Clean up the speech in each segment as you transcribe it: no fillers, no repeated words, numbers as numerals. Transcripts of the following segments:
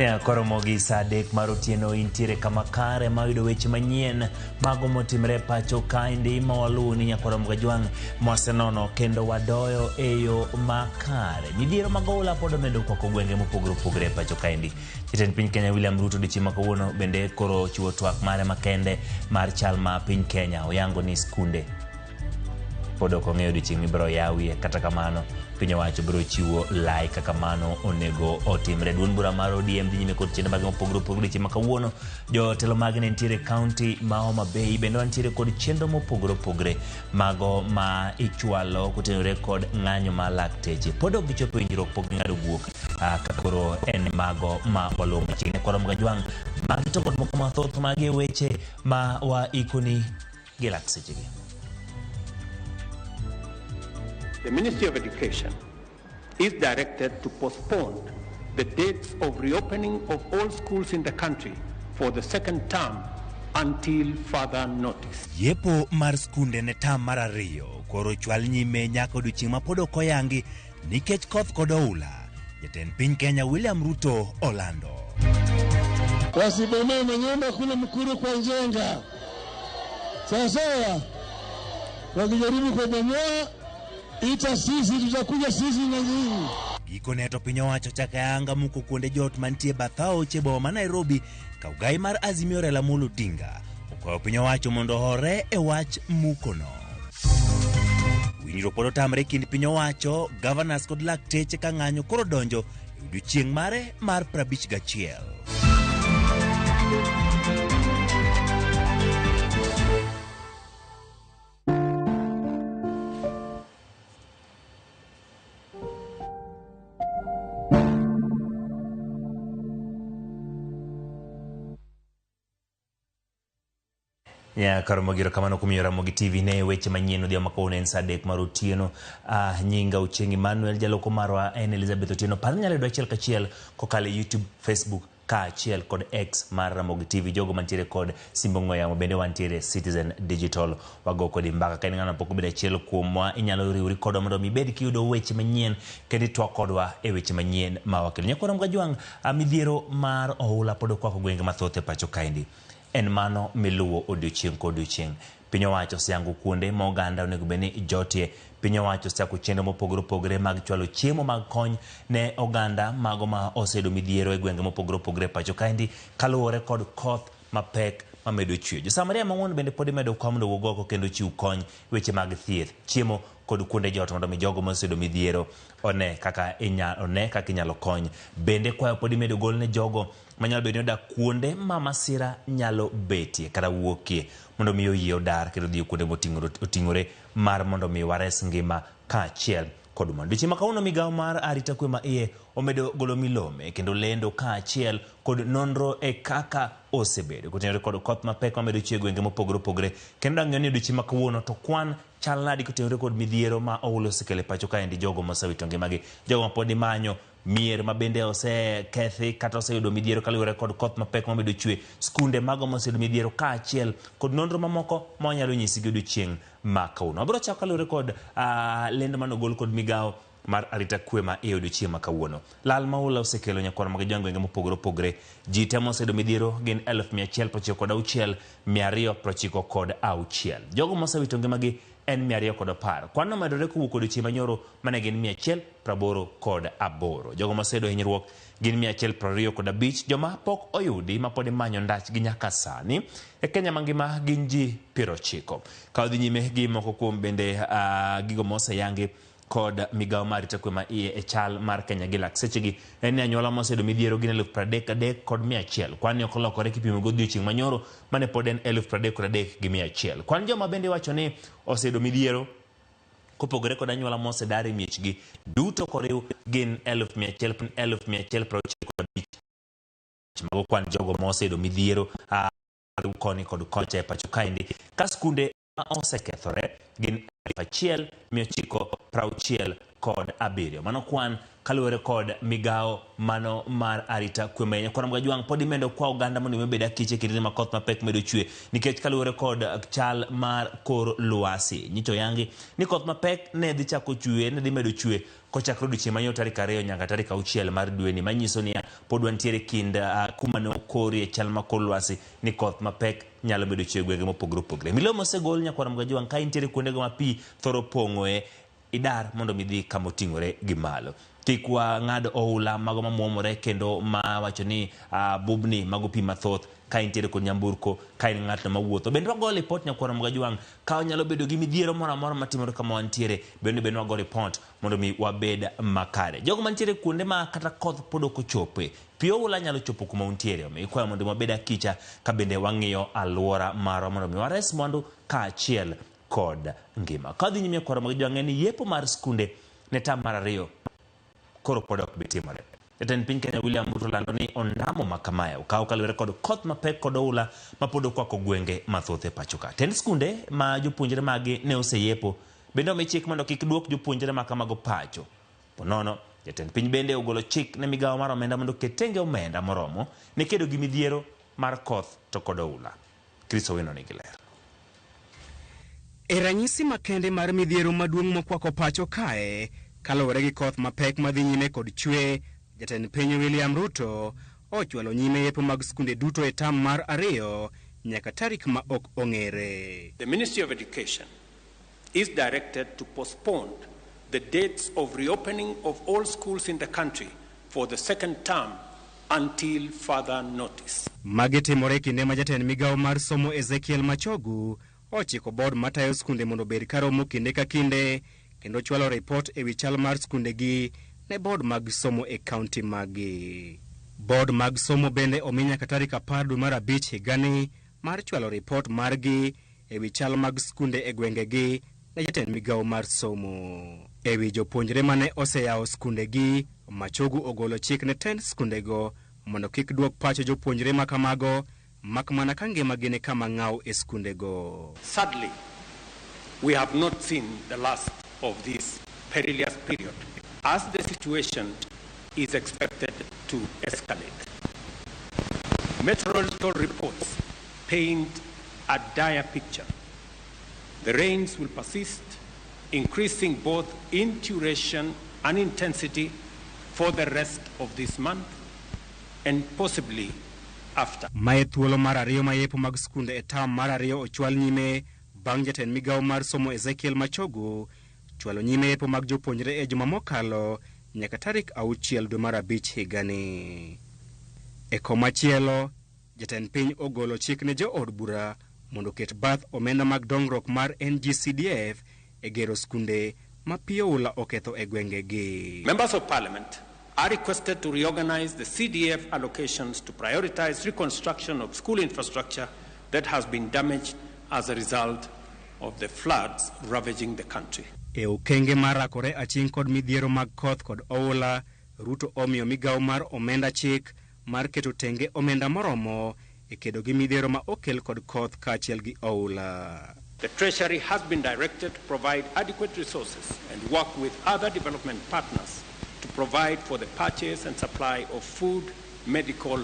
Ya, koromo gi saa adek mar otieno intiere kama kare ma yudo weche manyien mago motimre e pacho kaendi ma waluwo ni nyakwar Mgajwang' mwasenono kendo wadoyo e yo makare. Midhiero mag oula pod omedo kwako gwenge mopogore opogore e pacho kaendi. Jatend piny Kenya William Ruto odiochieng' ma kawuono bende koro ochiwo twak mare makende mar chal ma piny Kenya. Oyango ni skunde pod ok ong'eyo odiochieng' mibiro yawie kata kamano piny owacho biro chiwo lai kaka mano onego otimre. Duond bura mar ODM dhi nyime kod chenro mage mopogore opogore odiochieng' ma kawuono. Jotelo mage ne nitiere e kaunti ma Homa Bay bende wantiere kod chenro mopogore opogore mago ma ichwalo kotenore kod ng'anyo mar lakteche. Pod ok gichopo e winjruok, pok ging'ado guok ah, ka koro en mago ma waluwo machiegni. Kwaro Mgajwang' magi to kod moko mathoth magi e weche ma waikoni gi lak sechegi. The Ministry of Education is directed to postpone the dates of reopening of all schools in the country for the second term until further notice. Yepo mar skunde ne tam mar ariyo koro chwal nyime nyaka odiochieng' ma pod ok oyangi nikech koth kod oula. Jatend piny Kenya William Ruto olando. Wasibomoe manyumba kule Mukuru kwa Njenga, sawa sawa. Wakijaribu kubomoa, ita sisi, tutakuja sisi na nyinyi. Gikone to piny owacho chako ayanga muko kuonde jot mantie bath aoche boma ma Nairobi ka ogai mar Azimio Raila Amolo Odinga okwayo piny owacho mondo ohore e wach mukono. Winjruok pod otamre e kind piny owacho, governors kod lakteche ka ng'anyo koro donjo e odiochieng' mare mar 51. Ya, kar Ramogi erokamano kuom Ramogi TV ne weche manyien odhiambo ma kawuono en saa adek mar otieno. Ah, nyinga Ochieng Emmanuel, jaloko marwa en Elizabeth Otieno. Par ni inyalo yudo achiel kachiel kokalo e YouTube, Facebook kaachiel kod X mar Ramogi TV. Jogo mantiere kod simb ong'we yamo bende wantiere Citizen Digital. Wago kodi mbaka. Ka in ng'ano pok obedo achiel kuomwa, inyalo riwri kodwa mondo mi ibed kiyudo weche manyien kendo itwak kodwa e weche manyien ma wakelo. Nyakwar Ramogi Ajwang', ah, midhiero mar oula pod okwako gwenge mathoth e pacho kaendi. En mano miluwo odiochieng' kodiochieng'. Piny owacho oseyango kuonde ma oganda onego bed ni jotie. Piny owacho osechako chenro mopogore opogore mag chwalo chiemo mag kony ne oganda mago ma oseyudo midhiero e gwenge mopogore opogore e pacho kaendi kaluwore kod koth mapek mamedo chwe. Josamaria mang'won bende pod imedo kwa mondo owuog oko kendo ochiw kony weche mag thieth, chiemo kod kuonde jot mondo mi jogo moseyudo midhiero one kaka inya, one kaka inyalo kony. Bende kwayo pod imedo gol ne jogo manyalo bedo ni odak kuonde ma masira nyalo betie kata wuokie mondo mi oyie odar kendo odhi kuonde moting'ore mar mondo mi wares ngima kaachiel kod mwandu. Odiechieng' ma kawuono migawo mar arita kwe ma iye omedo golo milome kendo lendo kaachiel kod nonro e kaka osebedo kotenore kod koth mapek mamedo chwe e gwenge mopogore opogore kendo dang' ng'eyo ni odiechieng' ma kawuono to kwan chal nadi kotenore kod midhiero ma oula osekelo e pacho kaendi jogo mosewito ngimagi jogo ma pod imanyo Mier ma bende osekethi kata oseyudo midhiero kaluwore kod koth mapek mamedo chwe, skunde mago moseyudo midhiero kaachiel kod nonro mamoko ma wanyalo nyisi gi odiochieng' ma kawuono. Wabiro chako kaluwore kod uh, lendo mane ogol kod migawo mar arita kwe ma e odiochieng' ma kawuono. Lal ma oula osekelo nyakwar mag jogwenge mopogore opogore. Ji te moseyudo midhiero gin 196,296. Jogo mosewito ngimagi en 210. Kwan nomedore kowuok odiochieng' manyoro mane gin 188. Jogo moseyudo hinyruok gin 125. Joma pok oyudi ma pod imanyo ndachgi nyaka sani e Kenya mangima gin ji 90. Ka odhi nyime gi moko kuom bende uh, gigo moseyangi kod migawo mar arita kwe ma iye e chal mar Kenya gi lak sechegi en ni anyuola moseyudo midhiero gin 33,100. Kwan ni ok olokore kipimo gi odiochieng' manyoro mane pod en 33,100. Kwan joma bende iwacho ni oseyudo midhiero kopogore kod anyuola mosedar e miechgi duto koriw gin 1,165. Mago kwan jogo moseyudo midhiero koni kod kocha e pacho kaendi ka skunde ma osekethore gin 1967. Mano kwan Kaluwore kod migawo mano mar arita kwe ma Nyakwar Mgajwang' pod imedo kwa oganda mondo mi obed akiche kinde ma koth mapek medo chwe nikech kaluwore kod chal mar kor lwasi nyicho yangi ni koth mapek ne dhi chako chwe ne dhi medo chwe kochakore odiochieng' mayot tarik 2 nyaka tarik 6 mar dweni manyiso niya pod wantiere kind kuma ne okorie chal mar kor lwasi ni koth mapek nyalo medo chwe e gwenge mopogore opogore. Milome osegol Nyakwar Mgajwang' ka intiere kuondego ma pi thoro pong'oe idar mondo mi dhi kama oting'ore gi malo. Kik wang'ad oula mago mamuomore kendo ma wacho ni bubni mago pi mathoth ka intiere kod nyamburko, ka in ng'atno mawuotho. Bende wago lipot Nyakwar Mgajwang' ka wanyalo bedo gi midhiero moro amora matimore kama wantiere, bende bende wago ripot mondo mi wabed makare. Jogo mantiere kuonde ma kata koth pod ok ochope, pi oula nyalo chopo kuma untiere, omiyo ikwayo mondo wabed akicha ka bende wang'iyo alwora marwa mondo mi wares mwandu kaachiel kod ngima. Ka wadhi nyime Nyakwar Mgajwang' en ni yepo mar skunde ne tam mar 2 koro pod ok bi timore. Jatend piny Kenya William Ruto lando ni ondamo ma kamae okaw kaluwore kod koth mapek kod oula ma pod okwako gwenge mathoth e pacho ka. Tend skunde ma jopuonjre magi ne oseyepo bende omi chik mondo kik duok jopuonjre ma kamago pacho. Ponono, jatend piny bende ogolo chik ne migawo mar omenda mondo oket tenge omenda moromo ne kedo gi midhiero mar koth to kod oula. Chris Owino nigi ler. E ranyisi makende mar midhiero maduong' mokwako pacho kae, kaluwore gi koth mapek madhi nyime kod chwe, jatend piny William Ruto ochwalo nyime yepo mag skunde duto e tam mar 2 nyaka tarik ma ok ong'ere. The Ministry of Education is directed to postpone the dates of reopening of all schools in the country for the second term until further notice. Magi timore kinde ma jatend migawo mar somo Ezekiel Machogu ochiko board matayo skunde mondo obed karomo kinde ka kinde kendo chwalo ripot ewi chal mar skundegi ne board mag somo e kaunti maggi. Board mag somo bende omi nyaka tarik 10 dwe mar 5 higani mar chwalo ripot margi ewi chal mag skunde e gwengegi ne jatend migawo mar somo. Ewi jopuonjre mane oseyawo skundegi, Machogu ogolo chik ne tend skundego mondo kik duok pacho jopuonjre ma kamago mak mana ka ngimagi ni kama ng'aw e skundego. Sadly, we have not seen the last of this perilous period, as the situation is expected to escalate. Meteorological reports paint a dire picture. The rains will persist, increasing both in duration and intensity for the rest of this month and possibly after. Mae thuolo mar 2 ma yepo mag skunde e tam mar 2 ochwal nyime bang' jatend migawo mar somo Ezekiel Machogu chwalo nyime yepo mag jopuonjre e juma mokalo nyaka tarik 6 dwe mar 5 higani. E komachielo, jatend piny ogolo chik ne jood bura mondo oket bath omenda mag dongruok mar NGCDF e gero skunde ma pi oula oketho e gwengegi. Members of Parliament are requested to reorganize the CDF allocations to prioritize reconstruction of school infrastructure that has been damaged as a result of the floods ravaging the country. E okenge mar rakore aching' kod midhiero mag koth kod oula, Ruto omiyo migawo mar omenda chik mar keto tenge omenda moromo e kedo gi midhiero ma okel kod koth kaachiel gi oula. The Treasury has been directed to provide adequate resources and work with other development partners to provide for the purchase and supply of food, medical,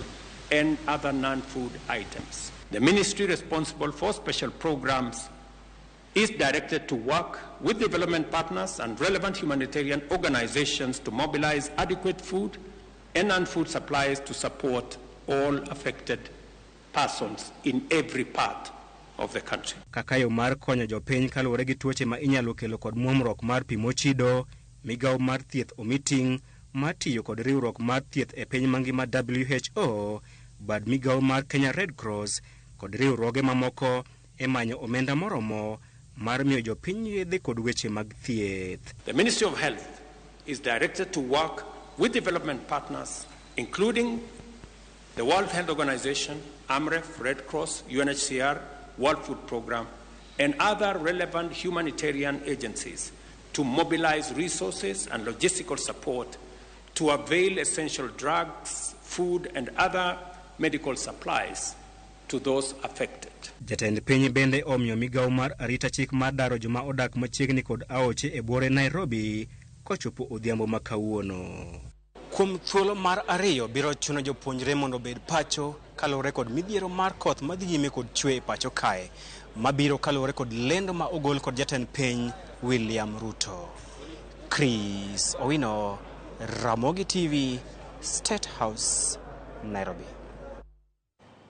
and other non-food items. The ministry responsible for special programs is directed to work with development partners and relevant humanitarian organizations to mobilize adequate food and non-food supplies to support all affected persons in every part of the country. Kaka yo mar konyo jopiny kaluwore gi tuoche ma inyalo kelo kod muomruok mar pi mochido, migawo mar thieth omi ting' mar tiyo kod riwruok mar thieth e piny mangima WHO, bad migawo mar Kenya Red Cross kod riwruoge mamoko e manyo omenda moromo mar miyo jopiny yedhe kod weche mag thieth. The Ministry of Health is directed to work with development partners, including the World Health Organization, AMREF, Red Cross, UNHCR, World Food Programme, and other relevant humanitarian agencies to mobilize resources and logistical support to avail essential drugs, food, and other medical supplies to those affected. Jatend piny bende omiyo migawo mar arita chik mar daro joma odak machiegni kod aoche e buore Nairobi kochopo odhiambo ma kawuono. Kuom thuolo mar ariyo biro chuno jopuonjre mondo obed pacho kaluwore kod midhiero mar koth madhi nyime kod chwe e pacho kae mabiro kaluwore kod lendo ma ogol kod jatend piny William Ruto. Chris Owino, Ramogi TV, State House, Nairobi.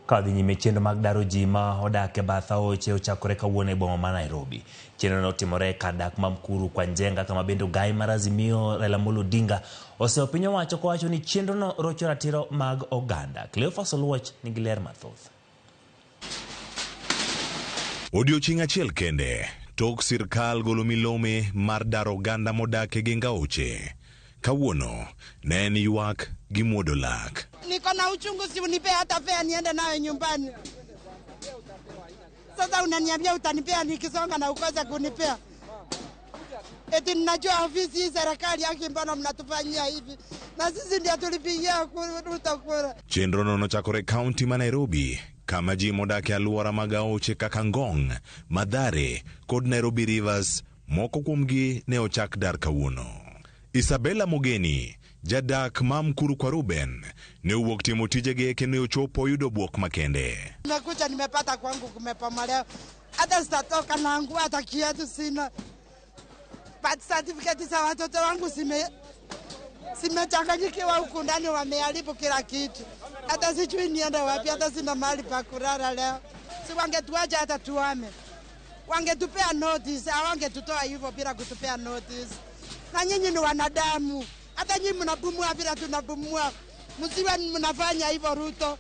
Ka dhi nyime chenro mag daro ji ma odak e bath aoche ochakore kawuono e boma ma Nairobi. Chenrono otimore e kar dak ma Mukuru kwa Njenga kama bende ogai mar Azimio Raila Amolo Odinga oseyo piny owacho kowacho ni chenrono rocho ratiro mag oganda. Cleophas Oluoch nigi ler mathoth. Odiochieng' achiel kende tok sirkal golo milome mar daro oganda modak e geng aoche. Kawuono ne en ywak gi muodo lak. Niko na uchungu, si unipe hata fare niende nayo nyumbani. Sasa unaniambia utanipea nikisonga na ukose kunipea. Eti ninajua ofisi hii serikali yake, mbona mnatufanyia hivi? Na sisi ndio tulipigia Ruto kura. Chenrono nochakore e kaunti ma Nairobi kama ji modak e alwora mag aoche kaka Ngong, Mathare kod Nairobi Rivers moko kuomgi ne ochak dar kawuono. Isabella Mogeni, jadak ma Mukuru kwa Ruben, ne owuok timo tijege kendo ochopo oyudo bwok makende. Nimekuja nimepata kwangu kumebomolewa, hata sitatoka na nguo, hata kiatu sina. Birth certificate za watoto wangu zimechanganyikiwa huku ndani, wameharibu kila kitu. Hata sijui niende wapi, hata sina mahali pa kulala leo. Si wangetuacha hata tuame, wangetupea notice, hawangetutoa hivyo bila kutupea notice. Na nyinyi ni wanadamu, hata nyinyi mnapumua bila tunapumua. Msiwe mnafanya hivyo Ruto.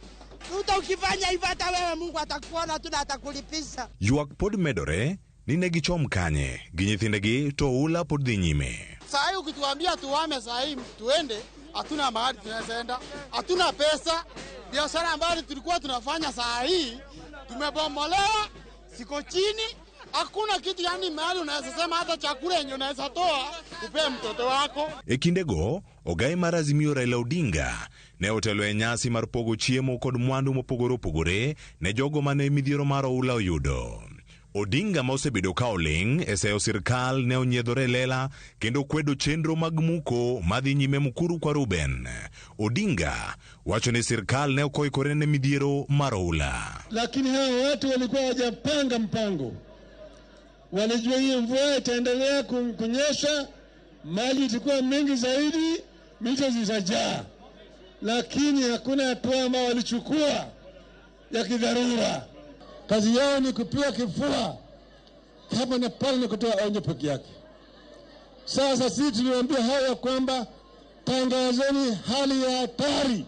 Ruto, ukifanya hivyo hata wewe Mungu atakuona tu na atakulipisha. Ywak pod medore ni ne gichom kanye gi nyithindegi to oula pod dhi nyime. Saa hii ukituambia tuame saa hii tuende, hatuna mahali tunaweza enda, hatuna pesa. Biashara ambayo tulikuwa tunafanya saa hii tumebomolewa, siko chini, hakuna kitu, yani mahali unaweza sema hata chakula yenye unaweza toa upee mtoto wako. E kindego, ogai mar Azimio Raila Odinga ne otelo e nyasi mar pogo chiemo kod mwandu mopogore opogore ne jogo mane midhiero mar oula oyudo. Odinga ma osebedo ka oling' e seyo sirkal ne onyiedhore e lela kendo kwedo chenro mag muko madhi nyime Mukuru kwa Ruben. Odinga wacho ni sirkal ne ok oikore ne midhiero mar oula. Lakini hawa watu walikuwa hawajapanga mpango, walijua hii mvua itaendelea kunyesha, maji itakuwa mingi zaidi, mito zitajaa, lakini hakuna hatua ambao walichukua ya kidharura. Kazi yao ni kupiga kifua hapa na pale na kutoa onyo peke yake. Sasa sisi tuliwaambia haya kwamba tangazeni hali ya hatari,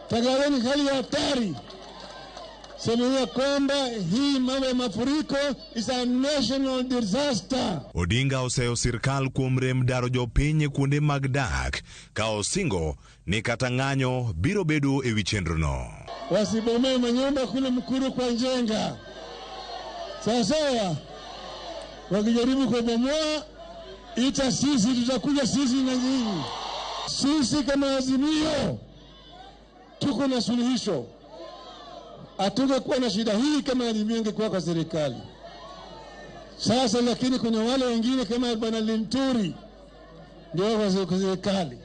tangazeni hali ya hatari. Semeni kwamba hii mambo ya mafuriko is a national disaster. Odinga oseyo sirkal kuom rem daro jopiny e kuonde mag dak ka osingo ni kata ng'anyo biro bedo e wi chenrono. Wasibomoe manyumba kule Mukuru kwa Njenga. Sawa, wakijaribu kubomoa, ita sisi, tutakuja sisi na nyinyi. Sisi kama Azimio tuko na suluhisho. Hatungekuwa na shida hii kama Azimio ingekuwa kwa serikali. Sasa lakini kuna wale wengine kama Bwana Linturi ndio kwa serikali.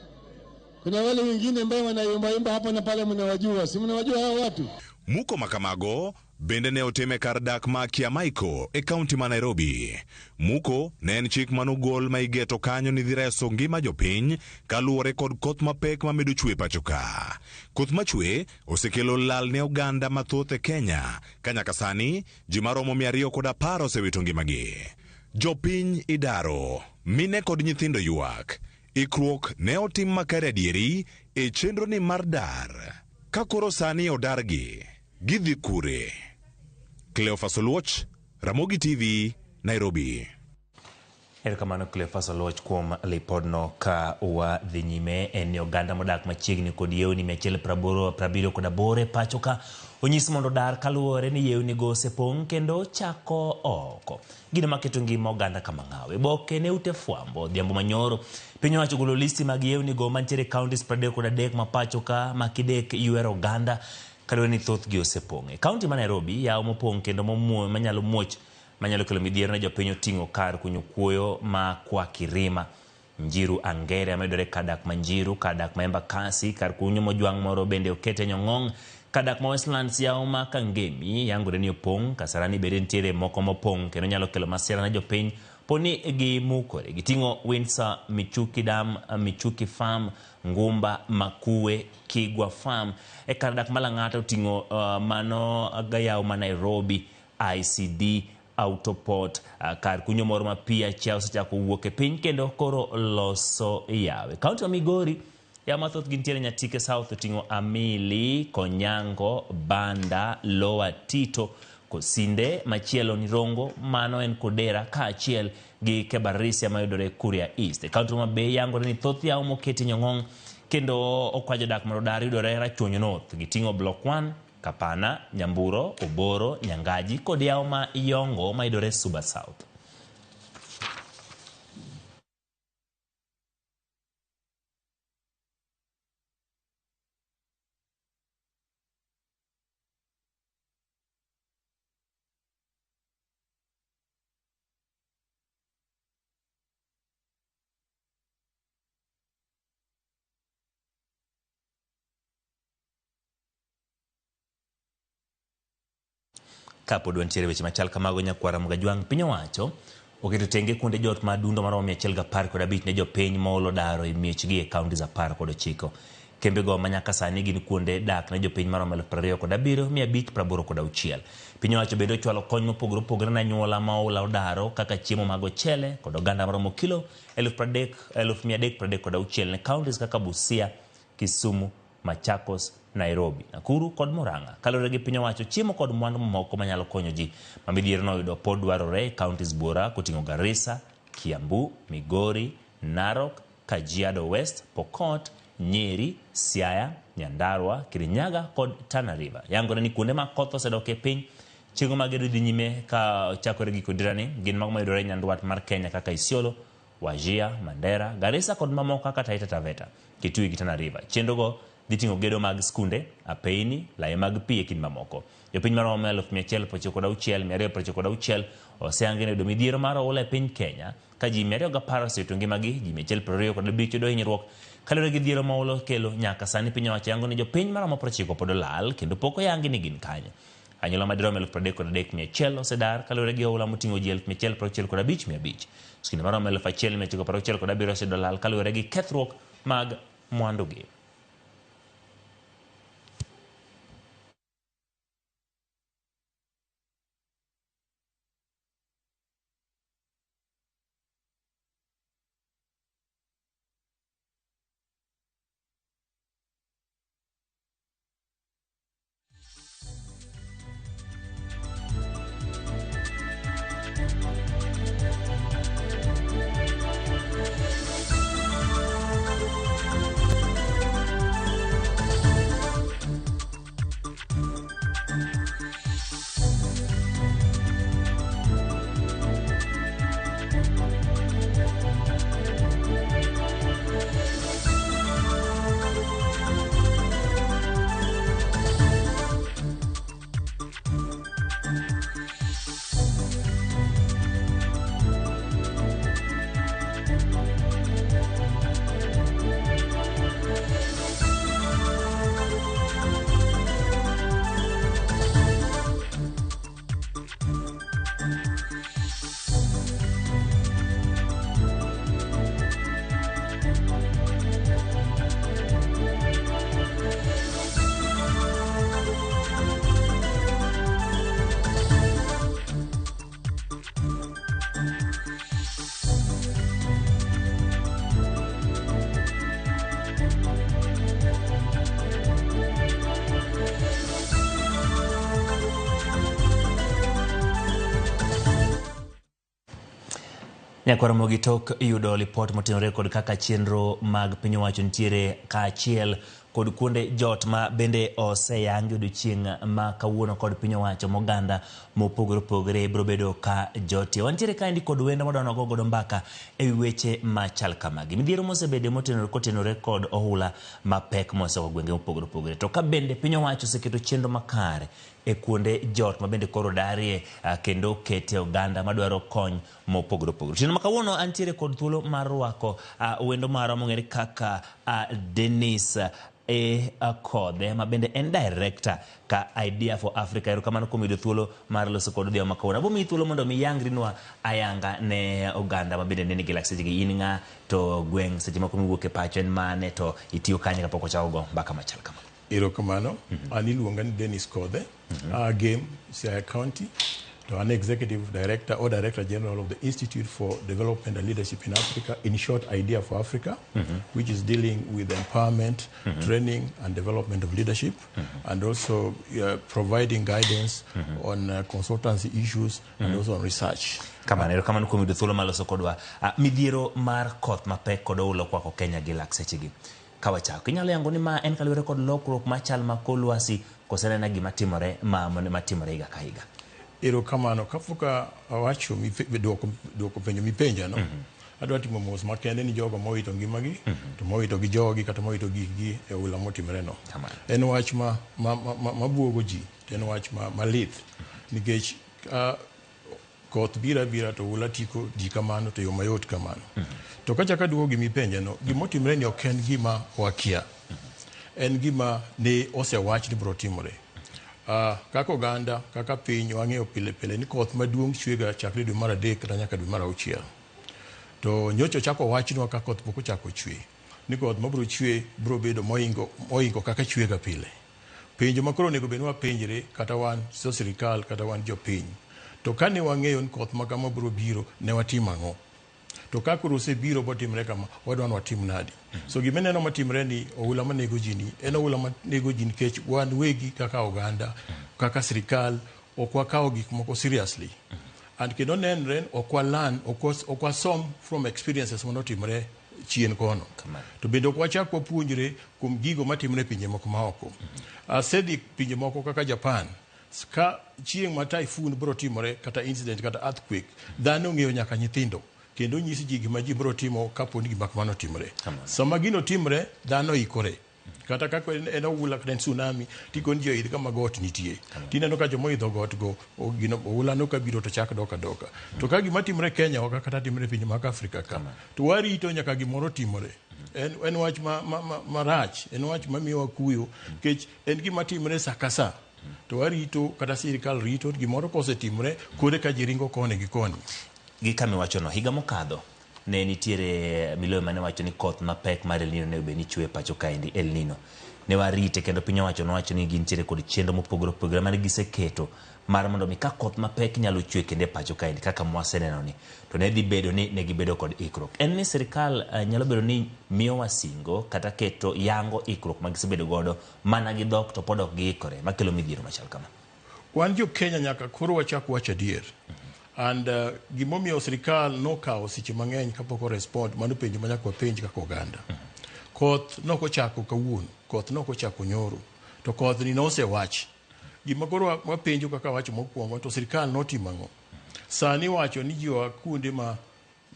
Kuna wale wengine ambao wanayumba hapa na pale, mnawajua. Si mnawajua hao watu? Muko makamago bende ne otime kar dak ma Kiamaiko e kaunti ma Nairobi. Muko ne en chik manogol ma igeto kanyo ni dhi reso ngima jopiny kaluwore kod koth mapek mamedo chwe pacho ka. Koth machwe osekelo lal ne oganda mathoth e Kenya ka nyaka sani ji maromo 210 osewito ngimagi. Jopiny idaro, mine kod nyithindo ywak. Ikruok ne otim makare adieri e chenro ni mar dar. Ka koro sani odargi, gidhi kure? Cleophas Oluoch, Ramogi TV, Nairobi. Erokamano Cleophas Oluoch kuom lipodno. Ka wadhi nyime en ni oganda modak machiegni kod yewni 178 e pacho ka onyis mondo odar kaluwore ni yewni go osepong' kendo chako oko. Gino maketo ngima oganda kama ng'awe. Boke ne ute fwambo odhiambo manyoro piny owacho golo listi mag yewni go mantiere e counties 33 ma pacho ka ma kidek ywero oganda kaluwore ni thothgi osepong'. E kaunti ma Nairobi yawo mopong' kendo manyalo muoch manyalo kelo midhiero ne jopiny oting'o kar kunyo kuoyo ma kwa Kirima. Njiru Angere mayudore kar dak ma Njiru, kar dak ma Embakasi, kar kunyo mojwang' moro bende okete Nyong'ong', kar dak ma Westlands yawo ma Kangemi yangore ni opong', Kasarani bende nitiere moko mopong' kendo nyalo kelo masira ne jopiny poni gimukore. Giting'o Windsor, Michuki Dam, Michuki Farm, Ngumba, Makuwe, Kigwa Farm. E kar dak ma Lang'ata oting'o mano yawo ma Nairobi, ICD, Autoport, kar kunyo moro ma pi achia osechako wuok e piny kendo koro loso yawe. Kaunti ma Migori, yawo mathoth gintiere Nyatike South oting'o Amili, Konyango, Banda, Lower Tito, Kosinde, machielo ni Rongo, mano en Kodera, kaachiel gi Kebarisia mayudore Kuria East. E kaunti ma Bay yangore ni thoth yawo moketi Nyong'ong' kendo okwa jodak mondo odar yudore Rachuonyo North. Giting'o Block 1, Kapana, Nyamburo, Oboro, Nyangaji kod yawo ma Iyongo mayudore Suba South. Kapod wantiere weche machal kamago, nyakwara Mgajwang' piny owacho oketo tenge kuonde jot ma dundo maromo 115 ne jopiny moolo daro e miechgi e counties 19. Kembego ma nyaka sani gin kuonde dak ne jopiny maromo 27,586. Piny owacho bende ochwalo kony mopogore opogore ne anyuola ma oula odaro kaka chiemo mag ochele kod oganda maromo kilo 336 ne counties kaka Busia, Kisumu, Machakos, Nairobi, Nakuru kod Murang'a. Kaluwore gi piny owacho, chiemo kod mwandu mamoko manyalo konyo ji ma midhiero noyudo pod dwarore e counties buora koting'o Garissa, Kiambu, Migori, Narok, Kajiado West, Pokot, Nyeri, Siaya, Nyandarua, Kirinyaga kod Tana River. Yangore ni kuonde ma koth osedok e piny, chenro mag gedo dhi nyime ka chakore gi kodirani gin mago mayudore nyandwat mar Kenya kaka Isiolo, Wajir, Mandera, Garissa kod mamoko kaka Taita Taveta, Kitui gi Tana River. Chenrogo dhi ting'o gedo mag skunde, apeyni, layi mag pi e kind mamoko. Jopiny maromo 196,296 oseyangi ni yudo midhiero mar oula e piny Kenya ka ji 210 osewito ngimagi, ji 125 yudo hinyruok kaluwore gi dhiero ma oula okelo. Nyaka sani piny owacho yango ni jopiny maromo 90 pod olal kendo pok oyangi ni gin kanye. Anyuola madirom 33,100 osedar kaluwore gi oula moting'o ji 165,500. Skunde maromo 1,967 oseyudo lal kaluwore gi kethruok mag mwandugi. Nyakwar Ramogi tok yudo lipot motenore kod kaka chenro mag piny owacho nitiere kaachiel kod kuonde jot ma bende oseyangi odiochieng' ma kawuono kod piny owacho moganda mopogore opogore biro bedo ka jotie. Wantiere kaendi kod wendo madwa go godo mbaka e wi weche machal kamagi. Midhiero mosebede kotenore kod ohula mapek moseko gwenge mopogore opogore. To ka bende piny owacho oseketo chenro makare e kuonde jot ma bende koro darie kendo okete oganda madwaro kony mopogore opogore. Otieno ma kawuono antiere kod thuolo mar rwako wendo marwa mong'ere kaka Dennis E. Kodhe ma bende en director ka Idea for Africa. Erokamano kuom yudo thuolo mar loso kod odhiambo ma kawuono. Abo miyi thuolo mondo mi yangrinwa ayanga ne oganda ma bende neni gi lak sechegi. In ng'a to gweng' seche moko miwuok e pacho en mane to itiyo kanye kapok wachako go mbaka machal kama. Erokamano. An iluonga ni Dennis Kodhe. Aa Gem, Siaya County. To an Executive Director or Director General of the Institute for Development and Leadership in Africa, in short, IDEA for Africa, which is dealing with empowerment, training and development of leadership, and also providing guidance on consultancy issues and also on research. Kamano, erokamano kuom yudo thuolo mar loso kodwa. Midhiero mar koth mapek kod oula okwako Kenya gi lak sechegi. Ka wachako, inyalo yango ni ma en kaluwore kod lokruok machal ma kor lwasi koso en aena gima timore ma matimore higa ka higa? Erokamano. Kapok awacho duoko, duoko penjo mipenjano, adwa timo mos makende ni jogo mowito ngimagi, to mowito gi jogi kata mowito gikgi e oula motimore no. Kamano. En wach ma, ma, ma, ma, mabuogo ji, to en wach ma, malith nikech koth biro abira to oula tiko ji kamano to yo mayot kamano. To kachako aduogo gima ipenjano, gimotimre ni ok en gima wakia. En gima ne osewach ni biro timore. Kaka oganda, kaka piny, wang'eyo pile pile ni koth maduong' chwega chakre dwe mar adek kata nyaka dwe mar auchiel. To nyocha ochako wachnwa ka koth pok ochako chwe, ni koth mabiro chwe biro bedo moingo, moingo kaka chwega pile. Penjo ma koro onego bed ni wapenjre kata wan jo sirikal kata wan jopiny, to kane wang'eyo ni koth ma kama biro biro, ne watimo ang'o? To ka koro osebiro botimre kama, wadwa ni watim nadi? So gima ineno matimre ni oula manego ji ni, en oula manego ji nikech wan wegi kaka oganda, kaka sirikal, ok wakawo gik moko seriously. And kendo nenre ok wa learn, ok wasom from experiences manotimre chien kono. To bende ok wachak wapuonjre kuom gigo matimre e pinje moko maoko. Asedhi pinje moko kaka Japan, ka chieng' ma typhoon biro timore kata incident kata earthquake, dhano ong'eyo nyaka nyithindo kendo onyis ji gima ji biro timo kapo ni gima kamano otimore. Sama gino timre, dhano ikore. Kata kaka en oula kata en tsunami, tikoni ji oidh kama got nitie. Tineno ka joma oidho got go, gino, oula no kabiro to chak dok adoka. To ka gima timore Kenya wa kata timore e pinje mag Afrika ka, to warito nyaka gimoro timore. En, en wach ma, ma, ma, marach, en wach mamiyowa kuyo, nikech en gima timore sa ka sa. To warito, kata sirikal rito, gimoro kosetimore, koro eka ji ringo koni gi koni. Gi kama iwachono, higa mokadho ne nitiere miloyo mane wacho ni koth mapek mar El Nino ne obed ni chwe e pacho kaendi. El Nino ne warite kendo piny owacho nowacho ni gintiere kod chenro mopogore opogore mane giseketo mar mondo mi ka koth mapek nyalo chwe kendo e pacho kaendi kaka mwaseneno ni to ne dhi bedo ni ne gibedo kod ikruok. En ni sirikal nyalo bedo ni miyowa singo kata keto yango ikruok ma gisebedo godo mana gi dhok to pod ok giikore makelo midhiero machal kama. Wan jo Kenya nyaka koro wachak wacho adier. And gimomiyo sirikal nokawo seche mang'eny kapok o respond, mano penjo ma nyaka wapenj kaka oganda. Koth nokochako kawuono, koth nokochako nyoro, to kothni nosewach. Gima koro wapenjo kaka wacho mokwongo, to sirikal notimo ang'o? Sani wacho ni ji oa kuonde ma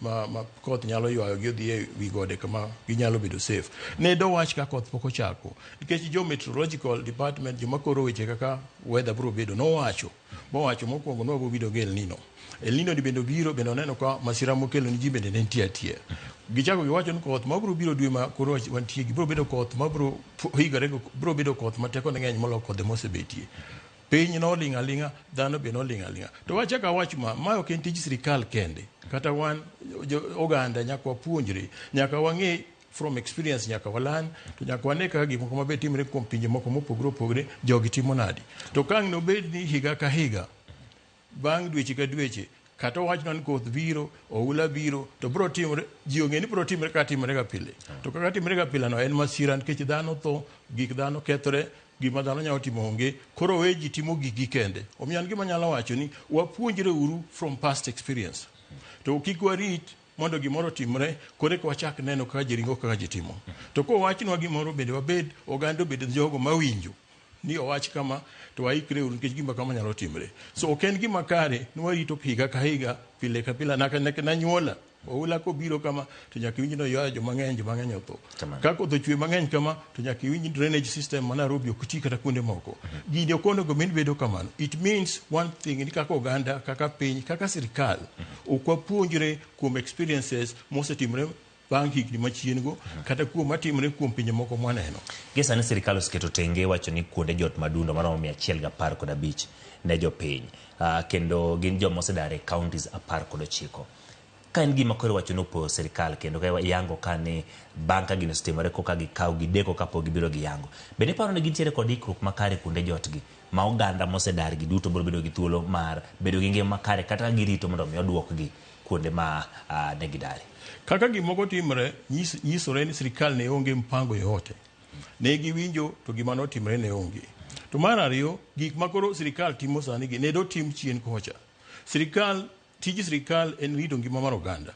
ma, ma koth nyalo ywayo gi odhi e wi gode kama ginyalo bedo safe. Ne dowach ka koth pok ochako. Nikech jo meteorological department, joma koro weche kaka weather biro bedo, nowacho. Mowacho mokwongo ni wabiro bedo gi El Nino. El Nino ni bende obiro, bende oneno ka masira mokelo ni ji bende ne nitie atie. Gichako giwacho ni koth ma biro biro dwe ma koro wantie gi biro bedo koth ma biro higore biro bedo koth ma tekone ng'eny moloyo kodhe mosebetie. Piny noling' aling'a, dhano be noling' aling'a. To wachak awach ma, ma ok en tij sirikal kende. Kata wan jo, oganda nyaka wapuonjre, nyaka wang'e from experience, nyaka walan, to nyaka wane kaka gik moko maber timre kuom pinje moko mopogore opogore, jogi timo nadi. To ka ang' nobed ni higa ka higa, bang' dweche ka dweche, kata owachnwa ni koth biro, oula biro, to biro timore, ji ong'e ni biro timore kaka timore ga pile. To kaka timore ga pile no en masira nikech dhano tho, gik dhano kethore, gima dhano nyalo timo onge, koro we ji timo gikgi kende. Omiyo an gima anyalo wacho ni wapuonjre uru from past experience. To kik warit mondo gimoro otimre koro eka wachak neno kaka ji ringo kaka ji timo. To kowachnwa gimoro bende wabed oganda obed jogo mawinjo ni owach kama to waikre uru nikech gima kama nyalo timre. So ok en gima kare ni warito higa ka higa, pile ka pile naka nanyuola. Oula kobiro kama to nyaka iwinj ni oywayo joma ng'eny, joma ng'eny otho. Kamano. Ka koth ochwe mang'eny kama to nyaka iwinj ni drainage system ma Nairobi ok ti kata kuonde moko. Gini ok onego bed ni bedo kamano. It means one thing ni kaka oganda, kaka piny, kaka sirkal, ok wapuonjre kuom experiences mosetimre bang' higni machien go kata kuom matimre kuom pinje moko mwaneno. Gie sani sirkal oseketo tenge wacho ni kuonde jot madundo maromo 115 ne jopiny kendo gin joma osedar e counties 19. Ka en gima koro iwacho ni opoyo sirkal kendo ka iyango ka ni bang' ka gini osetimore koka gikawo gideko kapok gibiro giyango. Bende iparo ni gintiere kod ikruok makare kuonde jotgi ma oganda mosedar gi duto biro bedo gi thuolo mar bedo gi ngima makare kata ka girito mondo mi oduokgi kuonde ma ne gidare? Kaka gimoko timre, nyisore ni sirkal ne onge mpango yoyote. Ne giwinjo to gima notimre ne onge. To mar ariyo, gik ma koro sirkal timo sani gi ne dotim chien kocha. Sirkal, tij sirkal en rito ngima mar oganda.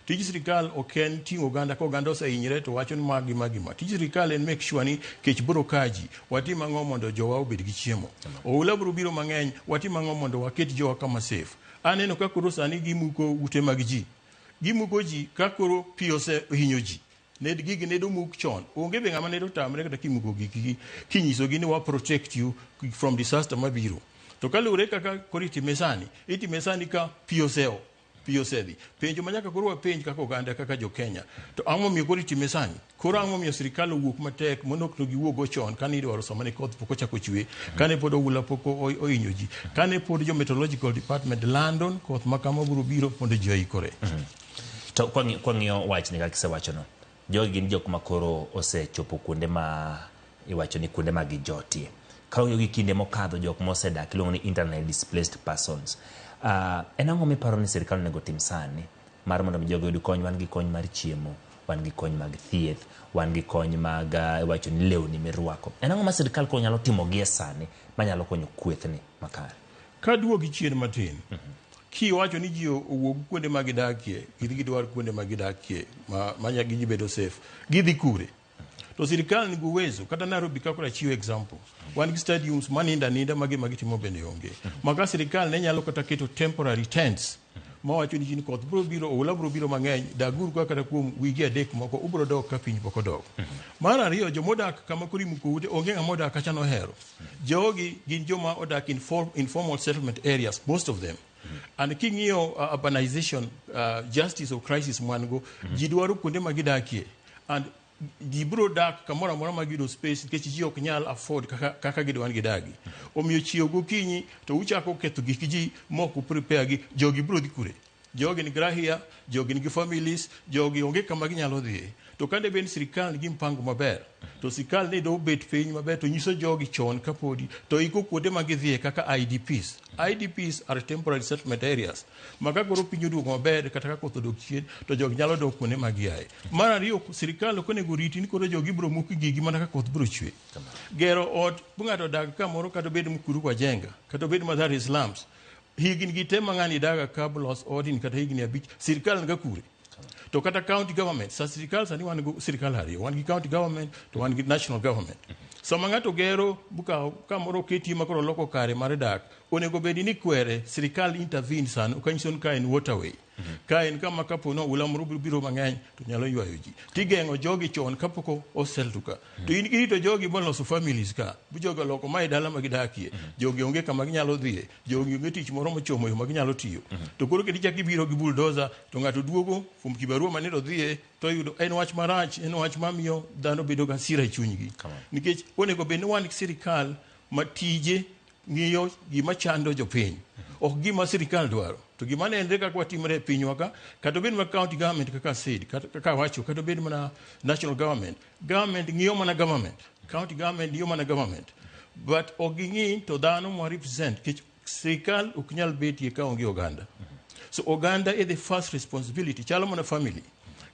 Tij sirkal ok en ting'o oganda ka oganda osehinyre to wacho ni ma gi ma gi ma. Tij sirkal en make sure ni kech biro ka ji, watim ang'o mondo jowa obed gi chiemo. Oula biro biro mang'eny, watim ang'o mondo waket jowa kama safe. Aneno ka koro sani gimuko ute mag ji. Gimuko ji ka koro pi osehinyo ji. Ned gigi ne domuk chon. Onge be ng'ama ne dotamre kata kimuko gikgi kinyisogi ni wa protect you from disaster mabiro. To kaluwore kaka koro itime sani, itime sani ka pi oseo, pi osedhi. Penjo ma nyaka koro wapenj kaka oganda kaka jo Kenya, to ang'o momiyo koro itime sani? Koro ang'o momiyo sirkal owuok matek mondo ok giwuog chon kane idwaro sama ne koth pok ochako chwe, kane pod oula pok ohinyo ji, kane pod jo meteorological department lando ni koth ma kama biro biro mondo ji oikore. To kwang'iyo wachni kaka isewachono, jogi gin jok ma koro osechopo kuonde ma iwacho ni kuonde ma gijotie. Ka wang'iyo gi kinde mokadho jok mosedak iluongo ni internally displaced persons. En ang'o miparo ni sirkal onego otim sani mar mondo mi jogi oyud kony? Wan gi kony mar chiemo, wan gi kony mag thieth, wan gi kony mag iwacho ni lewni mirwako. En ang'o ma sirkal koro nyalo timo gie sani manyalo konyo kwethni makare? Kaduogi chien matin, kiwacho ni ji owuog kuonde ma gidakie, gidhi gidwar kuonde ma gidakie ma gi bedo safe, gidhi kure? To sirkal nigi uwezo, kata Nairobi ka koro achiwo example, wan gi stadiums manindo aninda ma gima gitimo bende onge. Ma ka sirkal ne nyalo kata keto temporary tents mawacho ni ji ni koth biro biro, oula biro biro mang'eny, daguru ka kata kuom wige 3 moko, ubiro dok ka piny pok odok. Mar ariyo, jomodak kama koro imuko ute, onge ng'ama odak kacha nohero. Jogi gin joma odak in informal settlement areas, most of them. And king'iyo urbanization, justice of crisis mwan go, ji dwaro kuonde ma gidakie. And ji biro dak kamoro amora ma giyudo space nikech ji ok nyal afford kaka gidwa ni gidagi. Omiyo chiew gokinyi to uchako ketho gik ji mok uprepare gi, jogi biro dhi kure? Jogi nigi rahia, jogi nigi families, jogi onge kama ginyalo dhiye. To kane bed sirkal nigi mpango maber, to sirkal ne do bet piny maber to nyiso jogi chon kapodi to iko kuonde ma gidhiye kaka IDPs. IDPs are temporary settlement areas. Ma ka koro piny oduogo maber kata ka koth odok chien to jogi nyalo dok kuonde ma giaye. Mar ariyo, sirkal ok onego riti ni koro jogi biro muk gigi mana ka koth biro chwe. Gero ot, bu ng'ato odag kamoro kata obed Mukuru kwa Jenga, kata obed Mathare slums, higni gi te ma ng'ani daga ka los odni kata higni 5, sirkal niga kure? To kata county government, sa sirkal sani wan go sirkal ariyo, wan gi county government to wan gi national government. Sama ng'ato gero buka kamoro oketie ma koro loko kare mar dak, onego bed ni kwere sirkal intervene sano, ok anyiso ni ka en waterway. Ka en kama kapo ni oula moro biro mang'eny to nyalo ywayo ji. Tigeng'o jogi chon kapok osettle ka. To in irito jogi moloso families ka, bu jogi oloko mae dala ma gidakie, jogi onge kama ginyalo dhiye, jogi onge tich moro mochomo yo ma ginyalo tiyo. To koro kendo ichako ibiro gi bulldozer to ng'ato duogo kuom kibarua mane odhiye to oyudo en wach marach, en wach mamiyo dhano bedo gi hasira e chunygi. Nikech onego bed ni wan gi sirkal ma tije ng'iyo gima chando jopiny, ok gima sirkal dwaro. To gima nenre kaka watimre e pinywa ka, kata obed mana county government kaka said, kaka awacho, kata obed mana national government, government ng'iyo mana government, county government ng'iyo mana government. But ok ging'i to dhano mwa represent, nikech sirkal ok nyal betie ka onge oganda. So oganda is the first responsibility, chalo mana family.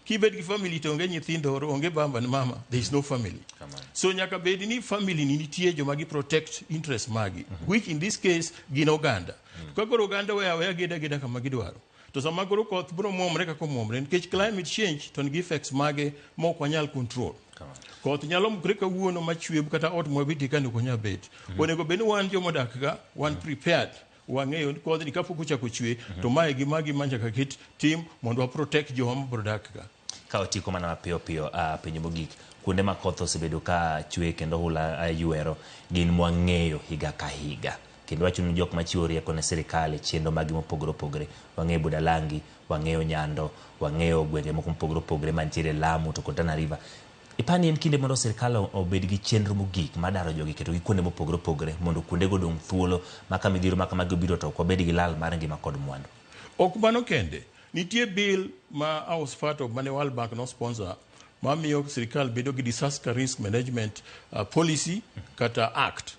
Kibet gi family to onge nyithindo, onge baba and mama, there is no family. So nyaka bed ni family ni nitie joma gi protect interest magi, which in this case gin oganda. Ka koro oganda weya aweya geda geda kama gidwaro. To sama koro koth biro muomre kaka omuomre, nikech climate change to nigi effects mage ma ok wanyal control. Koth nyalo mukre kawuono machwe kata ot mwabetie ka ok wanyal bet. Onego bed ni wan jomodak ka, wan prepared. Wang'eyo ni kodhni kapok ochako chwe to mae gi magi ma nyaka ket tim mondo wa protect jowa mabiro dak ka. Ka otieko mana mapiyo piyo, penjo mogik, kuonde ma koth osebedo ka chwe kendo ohula ywero gin mwang'eyo higa ka higa. Kendo wacho ni jok machiwo rieko ne sirikal e chenro magi mopogore opogore. Wang'eyo Budalangi, wang'eyo Nyando, wang'eyo gwenge moko mopogore opogore mantiere Lamu to kod Tana River. Ipani en kinde mondo sirikal obed gi chenro mogik mar daro jogi ketogi kuonde mopogore opogore mondo kuondego odong' thuolo ma ka midhiero ma kamagi obiro to ok wabed gi lal mar ngima kod mwandu. Ok mano kende, nitie bill ma I was part of mane World Bank no sponsor mamiyo sirikal bedo gi disaster risk management policy kata act.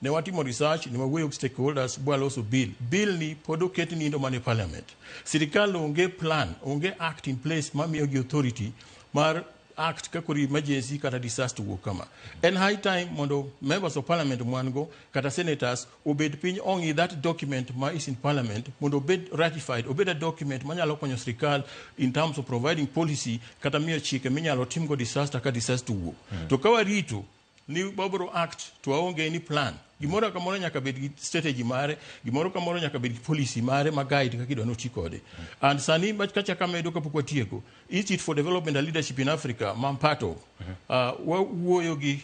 Ne watimo research, ne wawuoyo gi stakeholders, bwaloso bill. Bill ni pod oket nindo mana e parliament. Sirikal onge plan, onge act in place mamiyo gi authority mar act ka koro emergency kata disaster wuok kama. En high time mondo members of parliament mwan go kata senators obed piny ong'i that document ma is in parliament mondo obed ratified, obed a document manyalo konyo sirikal in terms of providing policy kata miyo chike minyalo timgo disaster ka disaster owuok. To ka warito ni wabro act to waonge any plan, gimoro kamoro nyaka bed gi strategy mare, gimoro kamoro nyaka bed gi policy mare ma guide kaka idwa noti kode. And sani kachako amedo kapok watieko, Institute for Development and Leadership in Africa ma I'm part of, wawuoyo gi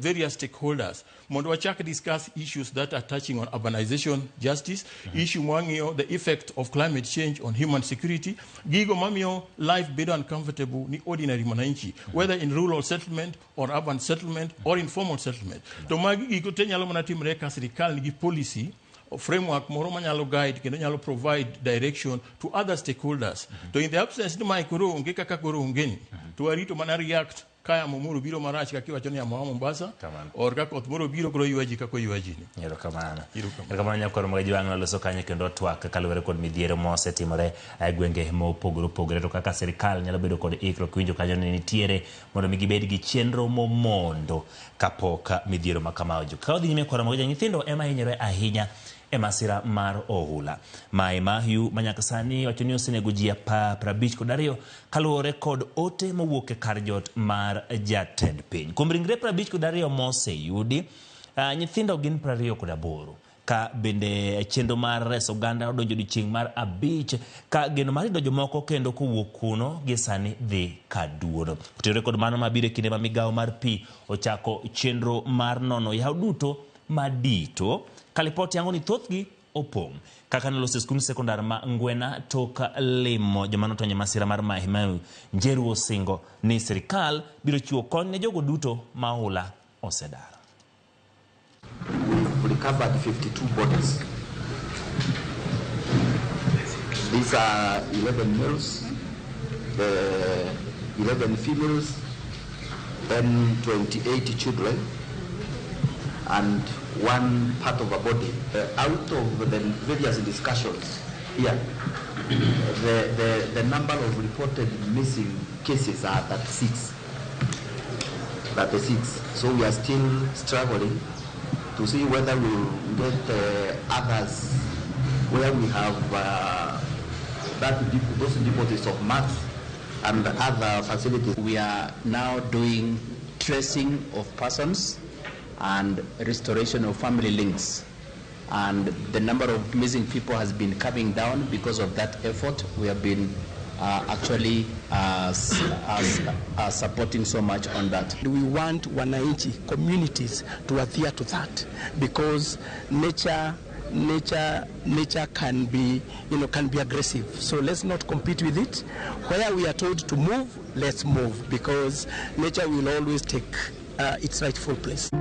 various stakeholders mondo wachak discuss issues that are touching on urbanization justice, issue mwang'iyo the effect of climate change on human security, gigo mamiyo life bedo uncomfortable ni ordinary mwananchi, whether in rural settlement or urban settlement or informal settlement. To magi gigo te nyalo mana timre ka sirikal nigi policy framework moro manyalo guide kendo nyalo provide direction to other stakeholders. To in the absence ni mae koro onge kaka koro onge ni, to warito mana react ka yamo moro biro marach kaka iwacho ni yamo a Mombasa, or ka koth moro biro koro ywa ji kaka oywa ji ni. Erokamano. Erokamano nyakwar Magaji Wang' noloso kanyo kendo twak kaluwore kod midhiero mosetimore e gwenge mopogore opogore to kaka sirikal nyalo bedo kod ikruok winjo kanyo ni nitiere mondo mi gibed gi chenro momondo kapok midhiero ma kama ojuko. Ka wadhi nyime kwaro Magaji, nyithindo ema hinyore ahinya e masira mar ohula. Mai Mahiu ma nyaka sani wacho ni osenego ji 52 kaluwore kod ote mowuok e kar jot mar jatend piny. Kuom ringre 52 moseyudi, nyithindo gin 28. Ka bende chenro mar reso oganda odonjo odiochieng' mar 5 ka geno mar yudo jomoko kendo kowuok kuno gi sani dhi kaduono. Otenore kod mano mabiro e kinde ma migawo mar pi ochako chenro mar nono yawo duto madito ka lipot yango ni thothgi opong'. Kaka noloso e skund sekondar ma Ngwena tok limo joma notony e masira mar Mai Mahiu, Njeru osingo ni sirikal biro chiwo kony ne jogo duto ma ohula osedaro. We've recovered 52 bodies. These are 11 males, the 11 females, then 28 children, and one part of a body. Out of the various discussions here, the number of reported missing cases are 36. 36. So we are still struggling to see whether we will get others where we have those deposits of mats and other facilities. We are now doing tracing of persons and restoration of family links. And the number of missing people has been coming down because of that effort. We have been actually supporting so much on that. We want wananchi, communities to adhere to that, because nature can be, can be aggressive. So let's not compete with it. Where we are told to move, let's move, because nature will always take its rightful place.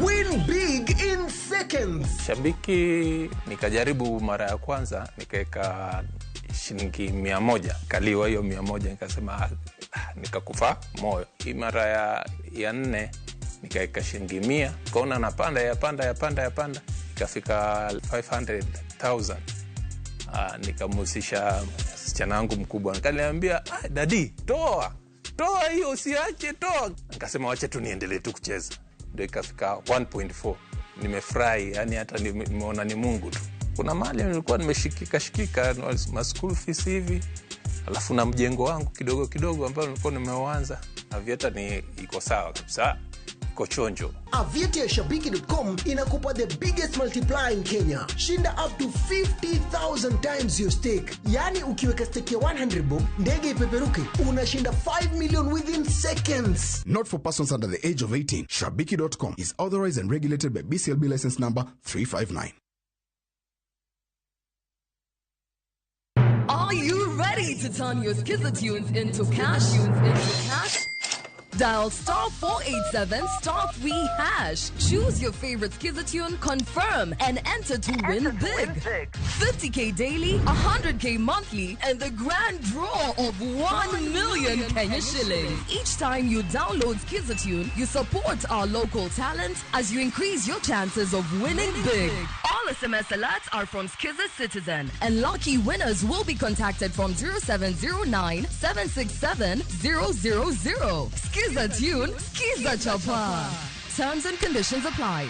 Win big in seconds. Shabiki nikajaribu mara ya kwanza nikaweka shilingi 100, kaliwa hiyo 100, nikasema nikakufa moyo. Hii mara ya nne nikaweka shilingi 100, nikaona napanda yapanda ikafika 500,000. Nikamhusisha msichana wangu mkubwa, nikaniambia dadi, toa hiyo, usiache, toa. Nikasema wacha tu niendelee tu kucheza. ndio ikafika 1.4. Nimefurahi, yani hata nimeona ni Mungu tu. Kuna mahali nilikuwa nimeshikika shikika ma school fees hivi, alafu na mjengo wangu kidogo kidogo ambao nilikuwa nimeuanza. Aviator ni iko sawa kabisa, iko chonjo. Aviator ya Shabiki.com inakupa the biggest multiplier in Kenya. Shinda up to 50,000 times your stake. Yani ukiweka stake ya 100 bob, ndege ipeperuke, unashinda 5 million within seconds. Not for persons under the age of 18. Shabiki.com is authorized and regulated by BCLB license number 359. Are you ready to turn your Skiza tunes into cash? Dial star 487 star 3 hash. Choose your favorite Skiza tune, confirm, and enter to win big. 50K daily, 100K monthly, and the grand draw of 1 million Kenya shillings. Each time you download Skiza tune, you support our local talent as you increase your chances of winning big. All SMS alerts are from Skiza Citizen, and lucky winners will be contacted from 0709 767 000. Skiza tune, Skiza Chapa. Terms and conditions apply.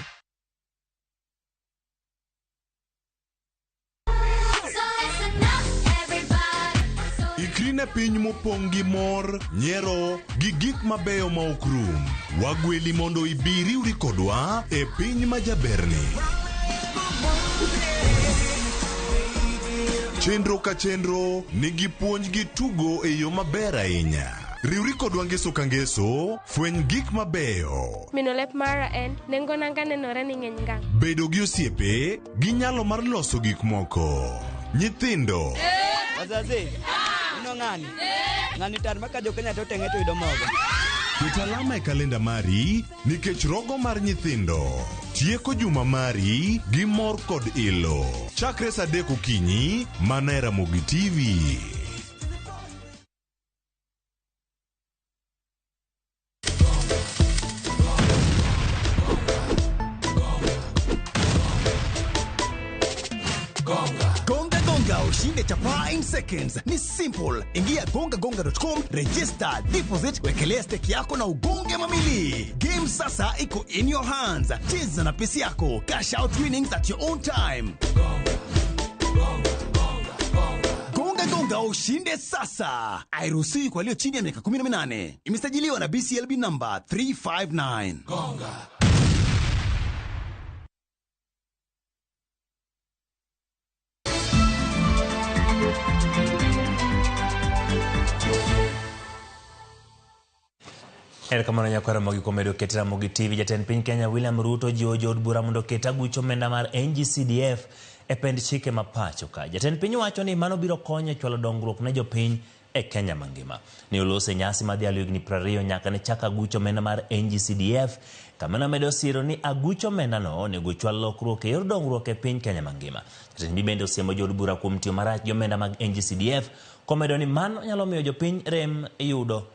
Ikri ne piny mopong' gi mor, nyiero, gi gik mabeyo ma ok rum. Wagweli mondo ibi riwri kodwa e piny ma jaberni. Chenro ka chenro nigi puonj gi tugo e yo maber ahinya. Riwri kodwa ngeso ka ngeso, fweny gik mabeyo. Mino lep mara en, nengo nanga nenore ni ng'eny ngang'. Bedo gi osiepe, gi nyalo mar loso gik moko. Nyithindo. Wazazi, ino ng'ani? Ng'ani tar maka jo Kenya to teng'e to yudo mogo. Ket alama e kalenda mari nikech rogo mar nyithindo. Tieko juma mari gi mor kod ilo. Chakre saa 3 okinyi, mana e Ramogi TV. Gonga Gonga ushinde chapaa in seconds. Ni simple. Ingia gongagonga.com, register, deposit, wekelea stake yako na ugonge mamili. Game sasa iko in your hands. Cheza na pesa yako. Cash out winnings at your own time. Gonga Gonga ushinde sasa. Hairuhusiwi kwa walio chini ya miaka 18. Imesajiliwa na BCLB number 359. Gonga. Erokamano nyakwar Ramogi kuom medo ket Ramogi TV. Jatend piny Kenya William Ruto jiwo jood bura mondo oket aguch omenda mar NGCDF e pend chike ma pacho ka. Jatend piny wacho ni mano biro konyo e chwalo dongruok ne jopiny e Kenya mangima. Ne olose nyasi madhialo higni 20 nyaka ne chak aguch omenda mar NGCDF, kama nomedo siro ni aguch omendano onego chwal lokruok e yor dongruok e piny Kenya mangima. Jatend piny bende osiemo jood bura kuom tiyo marach gi omenda mag NGCDF, komedo ni mano nyalo miyo jopiny rem yudo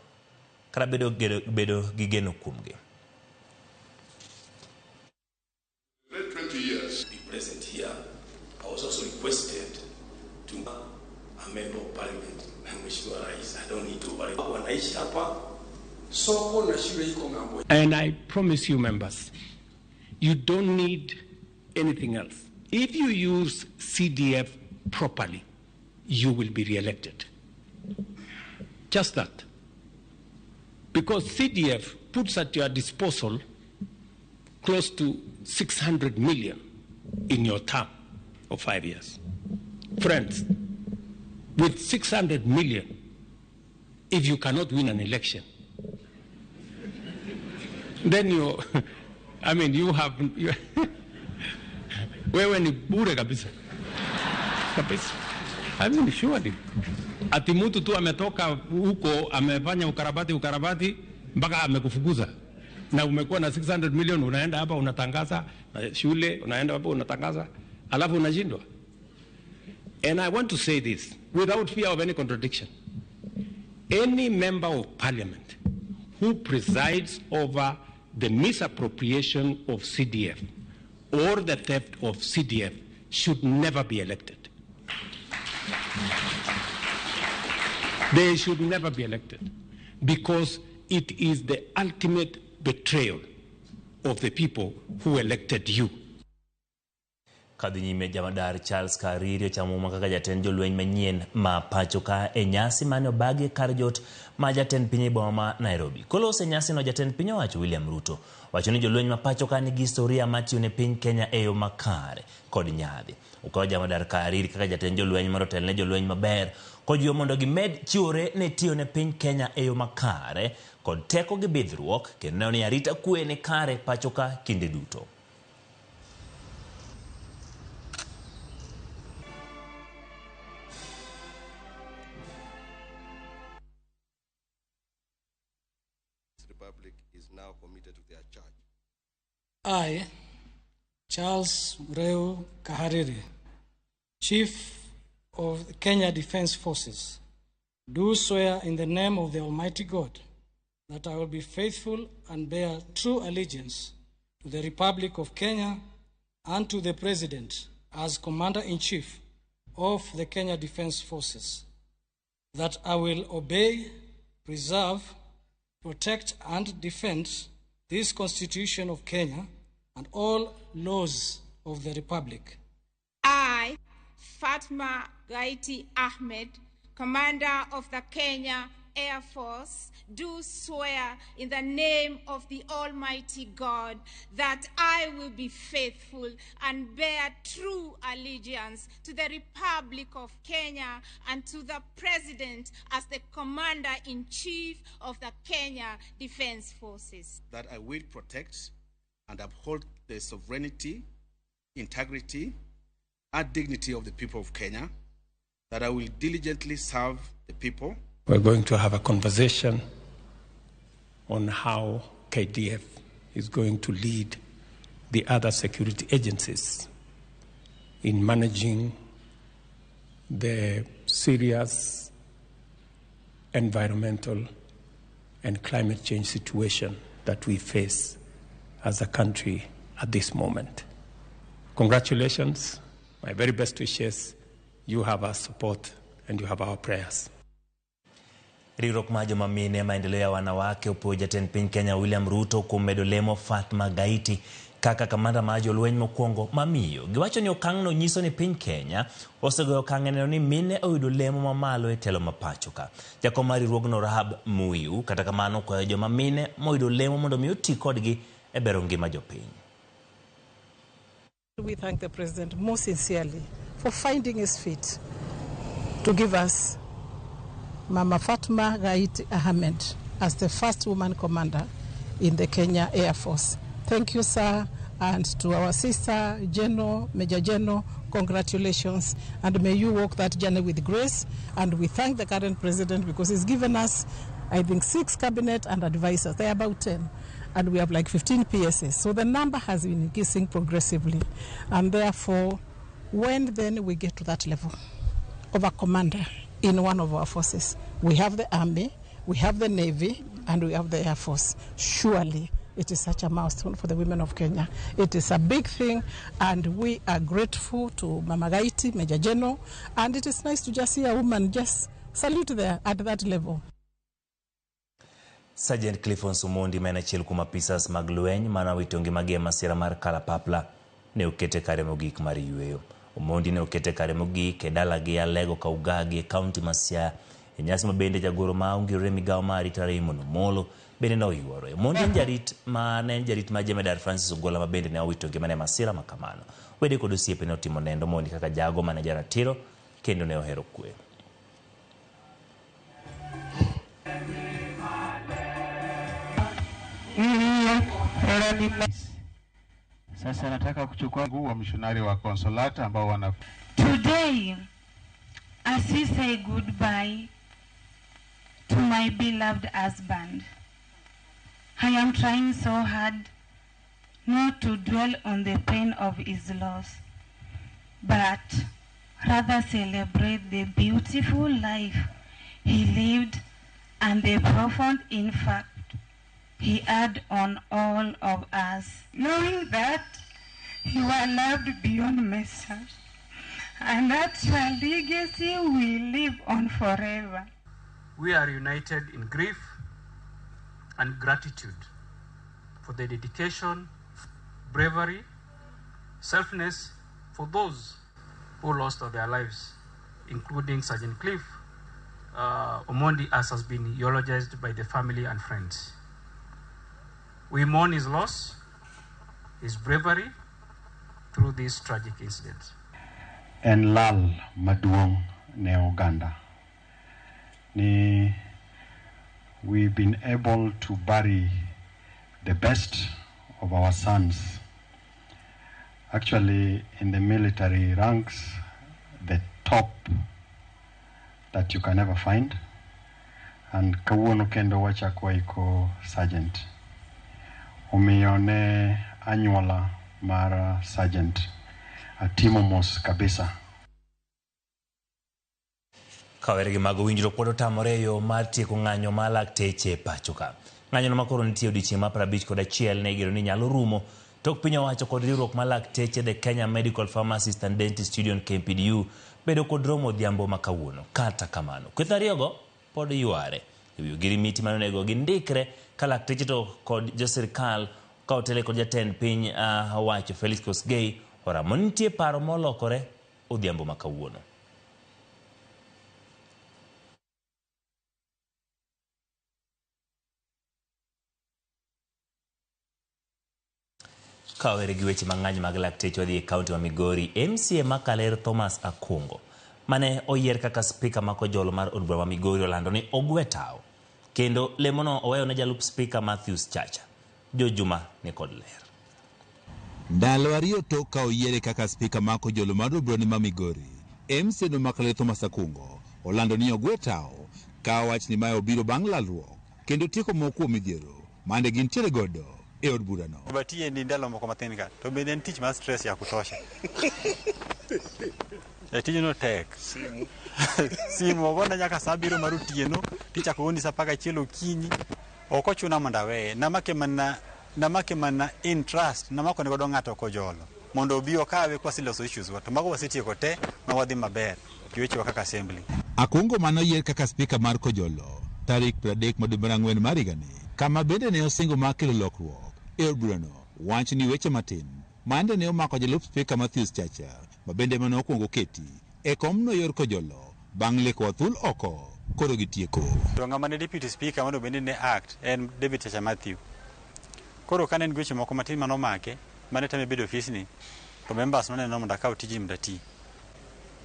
kata bedo gi geno kuomgi. 20 years. Be present here. I was also requested to a member of parliament. Mheshimiwa Rais, I don't need to worry. Wanaishi hapa, soko na shule iko ng'ambo. And I promise you, members, you don't need anything else. If you use CDF properly, you will be re-elected. Just that. Because CDF puts at your disposal close to 600 million in your term of 5 years. Friends, with 600 million, if you cannot win an election, then you, I mean, you have, wewe ni bure kabisa. Kabisa. I mean, surely. Ati mtu tu ametoka huko, amefanya ukarabati, mpaka amekufukuza. Na umekuwa na 600 million, unaenda hapa unatangaza, na shule, unaenda hapa unatangaza, alafu unashindwa. And I want to say this without fear of any contradiction. Any member of parliament who presides over the misappropriation of CDF or the theft of CDF should never be elected. They should never be elected because it is the ultimate betrayal of the people who elected you. Kadhi nyime jamadar Charles Kariri ochamo muma kaka jatend jolweny manyien ma pacho ka e nyasi mane obagi kar jot ma jatend piny e boma ma Nairobi. Kolose nyasino jatend piny owacho William Ruto wacho ni jolweny ma pacho ka nigi historia mar tiyo ne piny Kenya e yo makare kod nyadhi. Okawo jamadar Kariri kaka jatend jolweny mondo otel ne jolweny maber kojiwo mondo gimed chiwore ne tiyo ne piny Kenya e yo makare kod teko gi bidhruok kendo neno ni arita kwe ni kare pacho ka kinde duto. Republic is now committed to their charge. I, Charles Mreu Kahariri, Chief of the Kenya Defense Forces, do swear in the name of the Almighty God that I will be faithful and bear true allegiance to the Republic of Kenya and to the President as Commander-in-Chief of the Kenya Defense Forces, that I will obey, preserve, protect and defend this Constitution of Kenya and all laws of the Republic. I, Fatma Gaiti Ahmed, Commander of the Kenya Air Force, do swear in the name of the Almighty God that I will be faithful and bear true allegiance to the Republic of Kenya and to the President as the Commander-in-Chief of the Kenya Defense Forces. That I will protect and uphold the sovereignty, integrity, and dignity of the people of Kenya, that I will diligently serve the people. We're going to have a conversation on how KDF is going to lead the other security agencies in managing the serious environmental and climate change situation that we face as a country at this moment. Congratulations, my very best wishes. You have our support and you have our prayers. Riwruok mar joma mine maendeleo ya wanawake opuoyo jatend piny Kenya William Ruto kuom medo lemo Fatma Gaiti kaka kamanda mar jolweny mokwongo mamiyo. Giwacho ni okang'no nyiso ni piny Kenya osegoyo okang' e neno ni mine oyudo lemo mamalo e telo ma pacho ka. Jakom mar riwruogno Rahab Muiu kata kamano okwayo joma mine moyudo lemo mondo mi oti kodgi e bero ngima jopiny. We thank the President most sincerely for finding his feet to give us Mama Fatma Gaiti Ahmed as the first woman commander in the Kenya Air Force. Thank you, sir, and to our sister, General, Major General, congratulations, and may you walk that journey with grace. And we thank the current president because he's given us, I think, 6 cabinet and advisors. They are about 10. And we have like 15 PSs. So the number has been increasing progressively. And therefore, when then we get to that level of a commander in one of our forces, we have the army, we have the navy, and we have the air force. Surely it is such a milestone for the women of Kenya. It is a big thing, and we are grateful to Mama Gaiti, Major General, and it is nice to just see a woman just salute there at that level. Sergeant Clifton Omondi ma en achiel kuom apisas mag lweny mane owito ngimagi e masira mar Kalapapla ne okete kare mogik mar yweyo. Omondi ne okete kare mogik e dalagi Alego Kaugagi e kaunti ma Siaya. E nyasi ma bende jagoro ma ongirore migawo mar arita Raymond Omolo bende ne oyuoro. Omondi en jarit ma ne en jarit ma jemedar Francis Ogola ma bende ne owito ngimane e masira ma kamano. Wede kod osiepe ne otimo nendo Omondi kaka jago mane jaratiro kendo ne ohero kwe. Sasa nataka kuchukua wa mishonari wa Consolata ambao wana Today, as we say goodbye to my beloved husband, I am trying so hard not to dwell on the pain of his loss, but rather celebrate the beautiful life he lived and the profound impact he had on all of us, knowing that you are loved beyond measure and that your legacy will live on forever. We are united in grief and gratitude for the dedication, bravery, selflessness for those who lost their lives, including Sergeant Cliff Omondi, as has been eulogized by the family and friends. We mourn his loss, his bravery through this tragic incident. En lal maduong' ne oganda ni we've been able to bury the best of our sons. Actually, in the military ranks, the top that you can ever find. And kawuono kendo wachako waiko sergeant. Omiyo ne anyuola mar sergeant atimo mos kabisa. Kawere gi mago winjruok pod otamore e yo mar tieko ng'anyo mar lakteche e pacho ka. Ng'anyono ma koro nitie odiochieng' mar 51 ne igeno ni nyalo rumo tok piny owacho kod riwruok mar lakteche The Kenya Medical Pharmacists and Dentists Union KMPDU bedo kod romo odhiambo ma kawuono. Kata kamano, kweth ariyogo pod yware ewi ogirimiti mane onego gindikre ka lakteche to kod jo sirkal ka otele kod jatend piny owacho Felix Kosgei oramo ni nitie paro molokore odhiambo ma kawuono. Kawere gi weche mang'any mag lakteche wadhi e kaunti ma Migori, MCA ma Kaler Thomas Akungo mane oyier kaka spika ma Kojolo mar od bura ma Migori olando ni ogwe tawo kendo lemono oweyo ne jalup spika Matthews Chacha. Jo Juma ni kod ler. Ndalo ariyo tok ka oyiere kaka spika ma Kojolo mar od bura ma Migori, MCA no ma Kaler Thomas Akungo olando ni ogwe tawo ka wach ni mae obiro bang' lalruok kendo tieko moko kuom midhiero mane gintiere godo e od burano. Batie ni ndalo moko mathin ka to bende en tich mar stress ya kutosha. E tijno tek. Simu ogona nyaka saa abiriyo mar otieno, tichako goni saa 11 okinyi. Ok ochuna mondo aweye. Namake mana interest, namako ne godo ng'ato Kojolo. Mondo obi okawe kwa waseloso issues wa. To mago wasetieko te ma wadhi maber. Kiwechewa kaka assembly. Akungo mane oyier kaka spika mar Kojolo tarik 30 mar dwe mar ang'wen mar higani, kama bende ne osingo mar kelo lokruok e od burano, wach ni weche matin mande ne omako jalup spika Matthews Chacha ma bende mane okwongo keti e komno yor Kojolo bang' leko wathul oko koro gitieko. To ng'ama ne deputy speaker mano bende ne act en David Chacha Matthew. Koro kane en gi weche moko matin mane omake mane teme bedo ofisni to members noneno mondo akaw tijni mondo ati.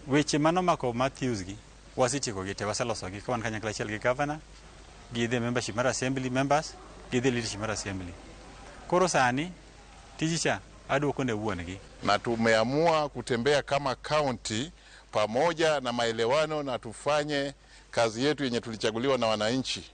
Weche mane omako Matthews gi wasetieko gi te, waselosogi ka wan kanyakla achiel gi governor, gi the membership mar assembly members, gi the leadership mar assembly. Koro sani tiji cha aduoko ne wuon gi. Na tumeamua kutembea kama county pamoja na maelewano na tufanye kazi yetu yenye tulichaguliwa na wananchi,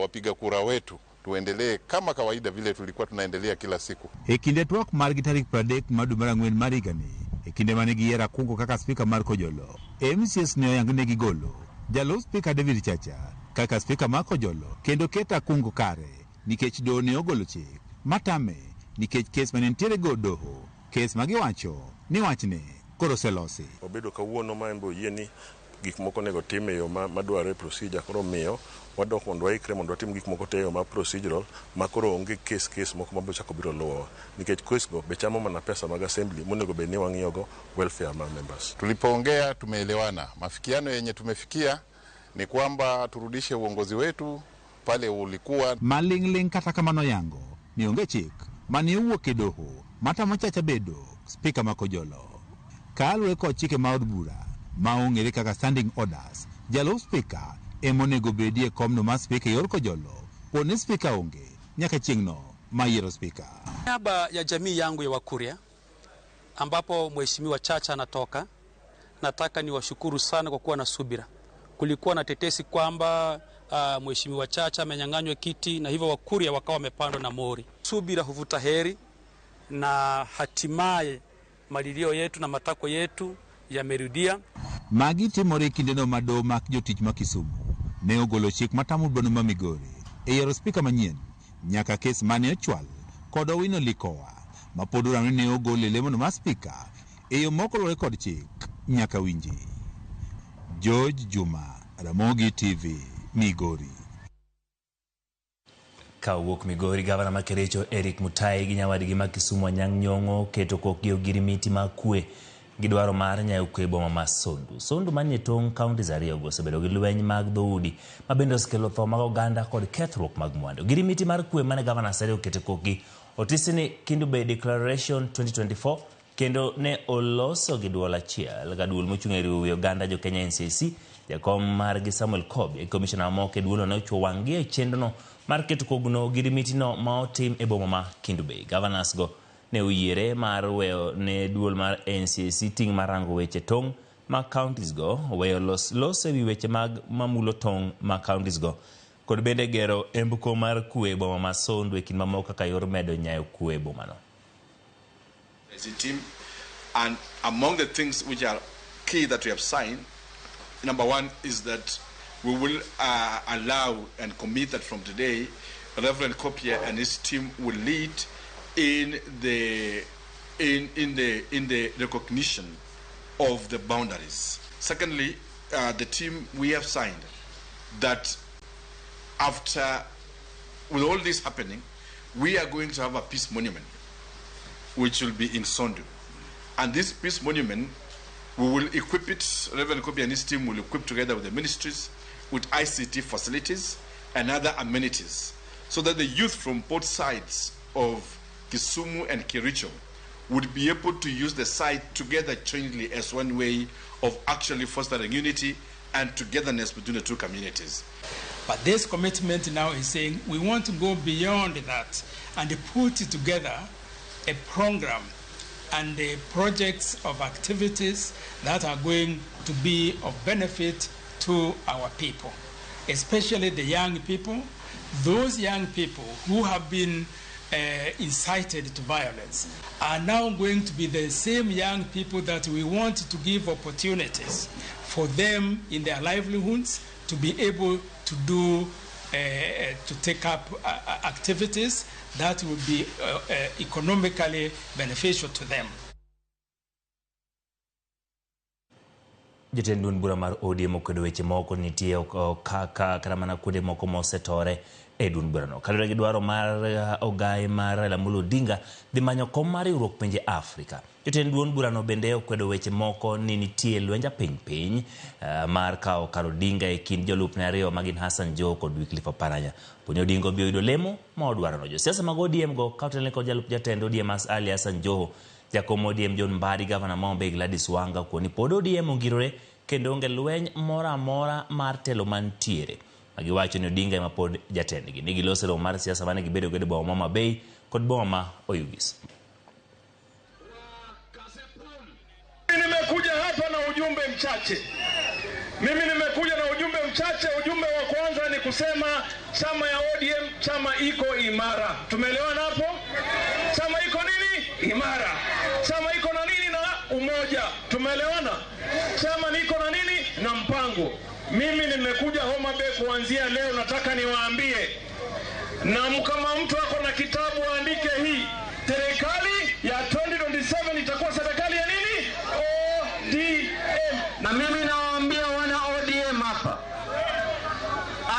wapiga kura wetu, tuendelee kama kawaida vile tulikuwa tunaendelea kila siku. E kinde twak margi tarik 30 mar dwe mar ang'wen mar higani, e kinde mane giyiero Akungo kaka spika mar Kojolo, MCS ne oyang ne gigolo jalup spika David Chacha kaka spika mar Kojolo kendo keto Akungo kare nikech doho ne ogolo chik matame nikech kes mane nitiere go doho, kes magiwacho ni wachne koro oselosi. Obedo kawuono ma en be oyie ni gik moko onego tim e yo madwarore procedure, koro miyo wadok mondo waikre mondo watim gik moko te e yo ma procedural ma koro onge kes moko mabiro chako biro luwowa nikech kes go be chamo mana pesa mag assembly monego bed ni wang'iyogo welfare mar members. Tulipoongea tumeelewana, mafikiano yenye tumefikia ni kwamba turudishe uongozi wetu pale ulikuwa. Maling'ling' kata kamano yango ni onge chik mane owuok e doho matamo Chacha bedo spika ma Kojolo. Kaluwore kod chike ma od bura ma ong'ere kaka standing orders, jalup spika ema onego bedie komno mar spika e yor Kojolo poni spika onge nyaka chieng'no ma yiero spika. Niaba ya jamii yangu ya Wakuria ambapo Mheshimiwa Chacha anatoka, nataka niwashukuru sana kwa kuwa na subira. Kulikuwa na tetesi kwamba Mheshimiwa Chacha amenyang'anywa kiti na hivyo Wakuria wakawa wamepandwa na mori. Subira huvuta heri na hatimaye malilio yetu na matakwa yetu yamerudia. Magi timore e kindeno ma doho mak jotich ma Kisumu ne ogolo chik matamo bono ma Migori e yiero spika manyien nyaka kes mane ochwal kod Owino Likowa ma pod oramo ni ne ogol e lemono mar spika e yo mokoluwore kod chik nyaka winji. George Juma, Ramogi TV, Migori. Ka owuok Migori, gavana ma Kericho Eric Mutai gi nyawadgi ma Kisumu Anyang' Nyong'o keto kokgi e ogirimiti mar kwe gi dwaro mar nyayo kwe e boma ma Sondu. Sondu manie tong' counties ariyogo osebedo gi lweny mag dhoudi ma bende osekelo tho mag oganda kod kethruok mag mwandu. Ogirimiti mar kwe mane gavanas ariyo oketo e kokgi otisi ni Kendu Bay Declaration 2024 kendo ne oloso gi duol achiel ka duol mochung' e riwo wi oganda jo Kenya NCC, jakom margi Samuel Kobia gi komishona mamoko e duolno ne ochuo wang'gi e chenrono mar keto kogno ogirimiti-no ma otim e boma ma Kendu Bay. Gavanas go ne oyiere mar weyo ne duol mar NCC ting' mar rango weche tong' mag counties go, weyo los los ewi weche mag mamulo tong' mag counties go kod bende gero embuko mar kwe e boma ma Sondu e kind mamoko kaka yor medo nyayo kwe e bomano. As a team, and among the things which are key that we have signed, number one is that we will allow and commit that from today, Reverend Kopia and his team will lead in the recognition of the boundaries. Secondly, the team we have signed that after, with all this happening, we are going to have a peace monument, which will be in Sondu. And this peace monument, we will equip it, Reverend Kobi and his team will equip together with the ministries, with ICT facilities and other amenities, so that the youth from both sides of Kisumu and Kericho would be able to use the site together jointly as one way of actually fostering unity and togetherness between the two communities. But this commitment now is saying we want to go beyond that and put together a program and the projects of activities that are going to be of benefit to our people, especially the young people, those young people who have been incited to violence are now going to be the same young people that we want to give opportunities for them in their livelihoods to be able to do, to take up activities that will be economically beneficial to them. Jatend duond bura mar ODM okwedo weche moko nitie kaka kata mana kuonde moko mosetore e duond burano. Kaluwore gi dwaro mar ogaye mar Raila Amolo Odinga dhi manyo kom mar riwruok pinje Afrika. Jatend duond burano bende okwedo weche moko ni nitie lwenj apiny piny mar kawo kar Odinga e kind jolupne ariyo ma gin Hassan Joho kod Wycliffe Oparanya. Poni Odinga obiro yudo lemo ma odwarono. Josiasa mag ODM go ka otelne kod jalup jatend ODM Ali Hassan Joho, jakom ODM John Mbadi, gavana ma Homabay Gladys Wanga okoni pod ODM ongirore kendo onge lweny moro amora mar telo mantiere. Magiwacho ni Odinga ema pod jatendgi. Ne giloso romo mar siasa mane gibedo godo e boma ma Homa Bay kod boma ma Oyugis. Nimekuja hapa na ujumbe mchache. Mimi nimekuja na ujumbe mchache. Ujumbe wa kwanza ni kusema chama ya ODM chama iko imara. Tumeelewana hapo? Chama iko nini? Imara. Chama iko na nini? Na umoja. Tumeelewana? Chama niko na nini? Na mpango. Mimi nimekuja Homa Bay kuanzia leo, nataka niwaambie, na kama mtu ako na kitabu aandike hii, serikali ya 2027 itakuwa serikali ya nini? ODM. Na mimi nawaambia wana ODM hapa,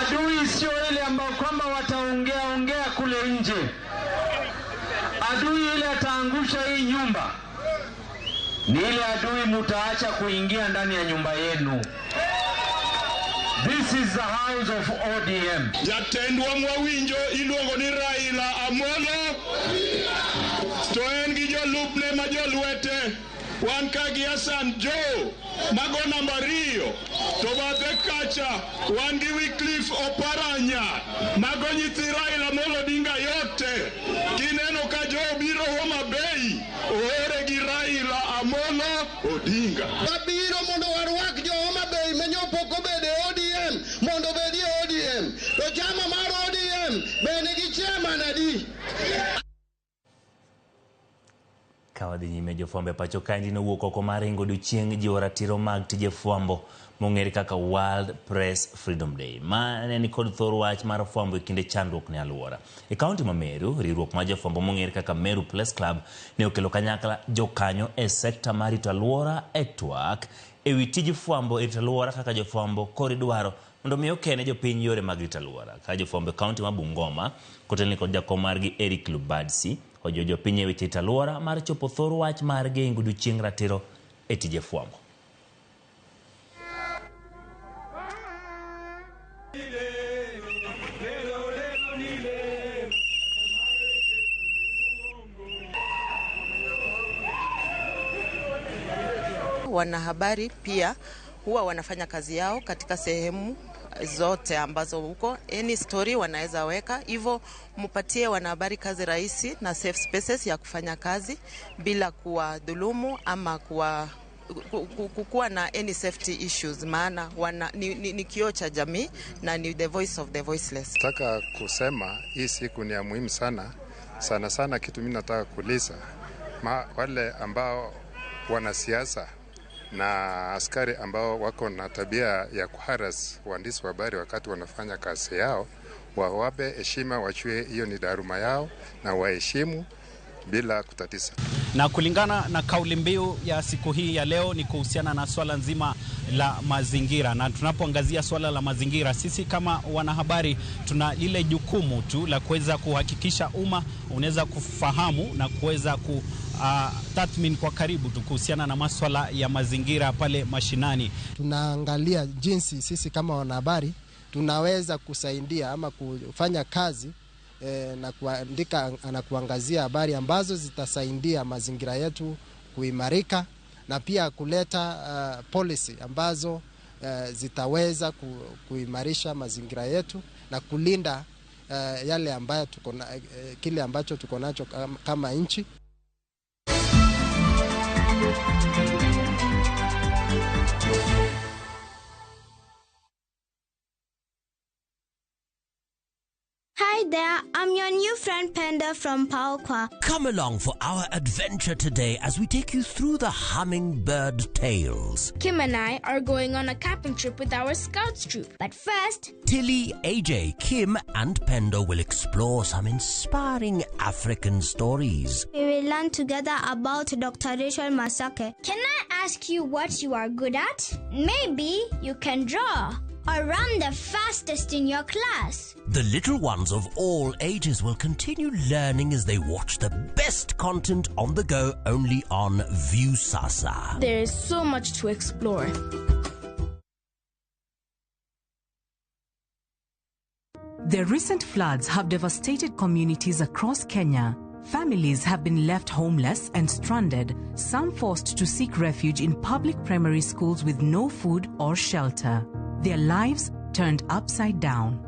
adui sio ile ambao kwamba wataongea ongea kule nje. Adui ile ataangusha hii nyumba ni ile adui mutaacha kuingia ndani ya nyumba yenu. This is the house of ODM. Jatendwa mwawinjo iluongo ni Raila Amolo to en gi jolupne ma jolwete. Wan ka gi Hassan Joho mago namba 2, to bathe kacha wan gi Wycliffe Oparanya mago nyithi Raila Amolo Odinga yote. Kineno ka Joho biro Homa Bay, oore gi Raila Amolo Odinga. Wabiro mondo warwak jo Homa Bay manyopok obedo e ODM mondo obed e ODM. To chama mar ODM be nigi chairman adi? Ka wadhi nyime, jofwambo e pacho kaendi nowuok oko mar ringo odiochieng' jiwo ratiro mag tije fwambo mong'ere kaka World Press Freedom Day. Ma ne nikod thor wach mar fwambo e kinde chandruok ne alwora. E kaunti ma Meru, riwruok mar jofwambo mong'ere kaka Meru Press Club ne okelo kanyakla jokanyo e sekta mar rito alwora e twak ewi tij fwambo e rito alwora kaka jofwambo koro idwaro mondo mi okene jopiny yore mag rito alwora. Ka jofwambo e kaunti ma Bungoma kotelni kod jakom margi Eric Lubadsi ojiwo jopiny e weche rito alwora mar chopo thor wach margi e odiochieng' ratiro e tije fwambo. Wanahabari pia huwa wanafanya kazi yao katika sehemu zote ambazo huko any story wanaweza weka, hivyo mpatie wanahabari kazi rahisi na safe spaces ya kufanya kazi bila kuwadhulumu ama kuwa na any safety issues, maana ni kioo cha jamii na ni the voice of the voiceless. Nataka kusema hii siku ni ya muhimu sana sana sana. Kitu mimi nataka kuuliza wale ambao wanasiasa na askari ambao wako na tabia ya kuharas waandishi wa habari wakati wanafanya kazi yao, wawape heshima, wajue hiyo ni taaluma yao na waheshimu bila kutatiza. Na kulingana na kauli mbiu ya siku hii ya leo ni kuhusiana na swala nzima la mazingira, na tunapoangazia swala la mazingira, sisi kama wanahabari tuna lile jukumu tu la kuweza kuhakikisha umma unaweza kufahamu na kuweza tathmini kwa karibu tu kuhusiana na maswala ya mazingira pale mashinani. Tunaangalia jinsi sisi kama wanahabari tunaweza kusaidia ama kufanya kazi na kuandika na kuangazia habari ambazo zitasaidia mazingira yetu kuimarika na pia kuleta policy ambazo zitaweza kuimarisha mazingira yetu na kulinda yale ambayo tuko na, kile ambacho tuko nacho kama nchi. Hi there, I'm your new friend Penda from Paokwa. Come along for our adventure today as we take you through the hummingbird tales. Kim and I are going on a camping trip with our scouts troop. But first, Tilly, AJ, Kim and Pendo will explore some inspiring African stories. We will learn together about Dr. Rachel Masake. Can I ask you what you are good at? Maybe you can draw or run the fastest in your class. The little ones of all ages will continue learning as they watch the best content on the go only on Viusasa. There is so much to explore. The recent floods have devastated communities across Kenya. Families have been left homeless and stranded, some forced to seek refuge in public primary schools with no food or shelter. Their lives turned upside down.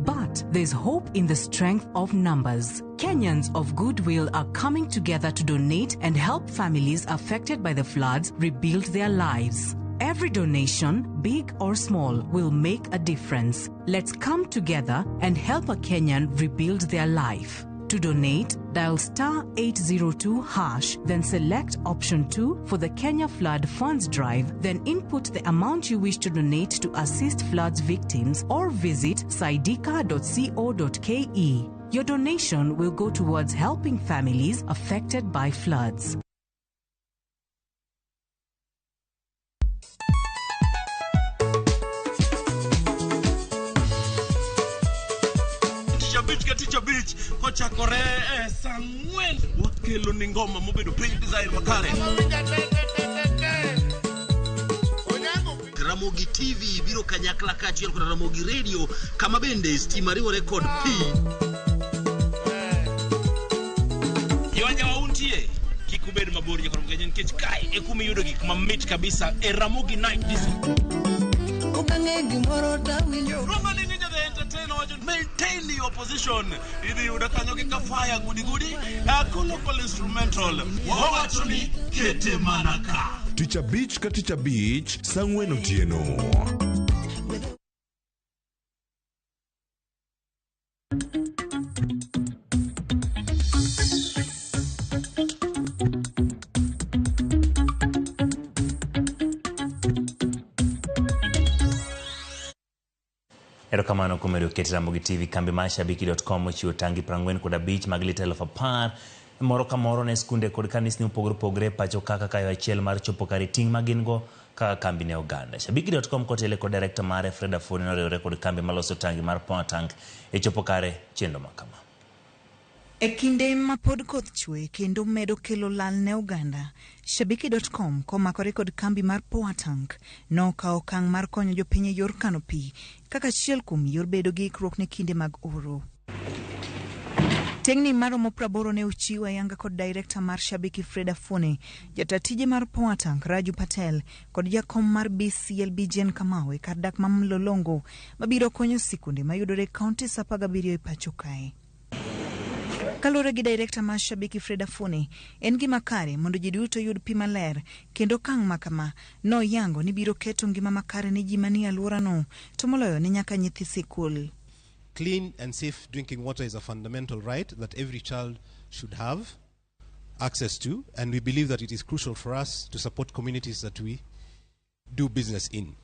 But there's hope in the strength of numbers. Kenyans of goodwill are coming together to donate and help families affected by the floods rebuild their lives. Every donation, big or small, will make a difference. Let's come together and help a Kenyan rebuild their life. To donate, dial star 802#, then select option 2 for the Kenya Flood Funds Drive, then input the amount you wish to donate to assist floods victims or visit saidika.co.ke. Your donation will go towards helping families affected by floods. Teacher Beach kochakore saa 4 wakelo ni ngoma mobedo piny desire makare. Ramogi TV biro kanyakla kaachiel kod Ramogi Radio kama bende stima riwore kod pi. Yonya wauntie kik ubed mabor nyakoro mgenye nikech kae e kuma iyudo gik mamit kabisa e Ramogi Night Disco. Romani Ninja the Entertainer wacho maintain your position. Idhi yudo kanyo gi kafaya gudi gudi local instrumental. Wawacho ni kete mana ka. Tich abich ka tich abich saa 4 otieno. Erokamano kuom medo ket Ramogi TV. Kambi mar Shabiki.com ochiwo tangi 45 mag lita 10,000 moro ka moro ne skunde kod kanisni mopogore opogore pacho kaka kayo achiel mar chopo kare ting' ma gin go kaka kambi ne oganda. Shabiki.com kotele kod director mare Fred Afuni noriwore kod kambi maloso tangi mar Power Tank e chopo kare chenro makama. E kinde ma pod koth chwe kendo medo kelo lal ne oganda, Shabiki.com komakore kod kambi mar Power Tank nokawo okang' mar konyo jopiny e yor kano pi kaka achiel kuom yor bedo gi ikruok ne kinde mag oro. Tengni maromo 80 ne ochiw ayanga kod director mar Shabiki Fred Afune, jata tije mar Power Tank Raju Patel kod jakom mar BCLB Jane Kamau e kar dak ma Mlolongo mabiro konyo sikunde mayudore e counties 17 e pacho kae. Kaluwore gi director mar Shabiki Fred Afune, en gima kare mondo ji duto oyud pi maler kendo okang' ma kama noyango ni biro keto ngima makare ne ji manie alworano to moloyo ne nyaka nyithi sikul. Clean and safe drinking water is a fundamental right that every child should have access to, and we believe that it is crucial for us to support communities that we do business in.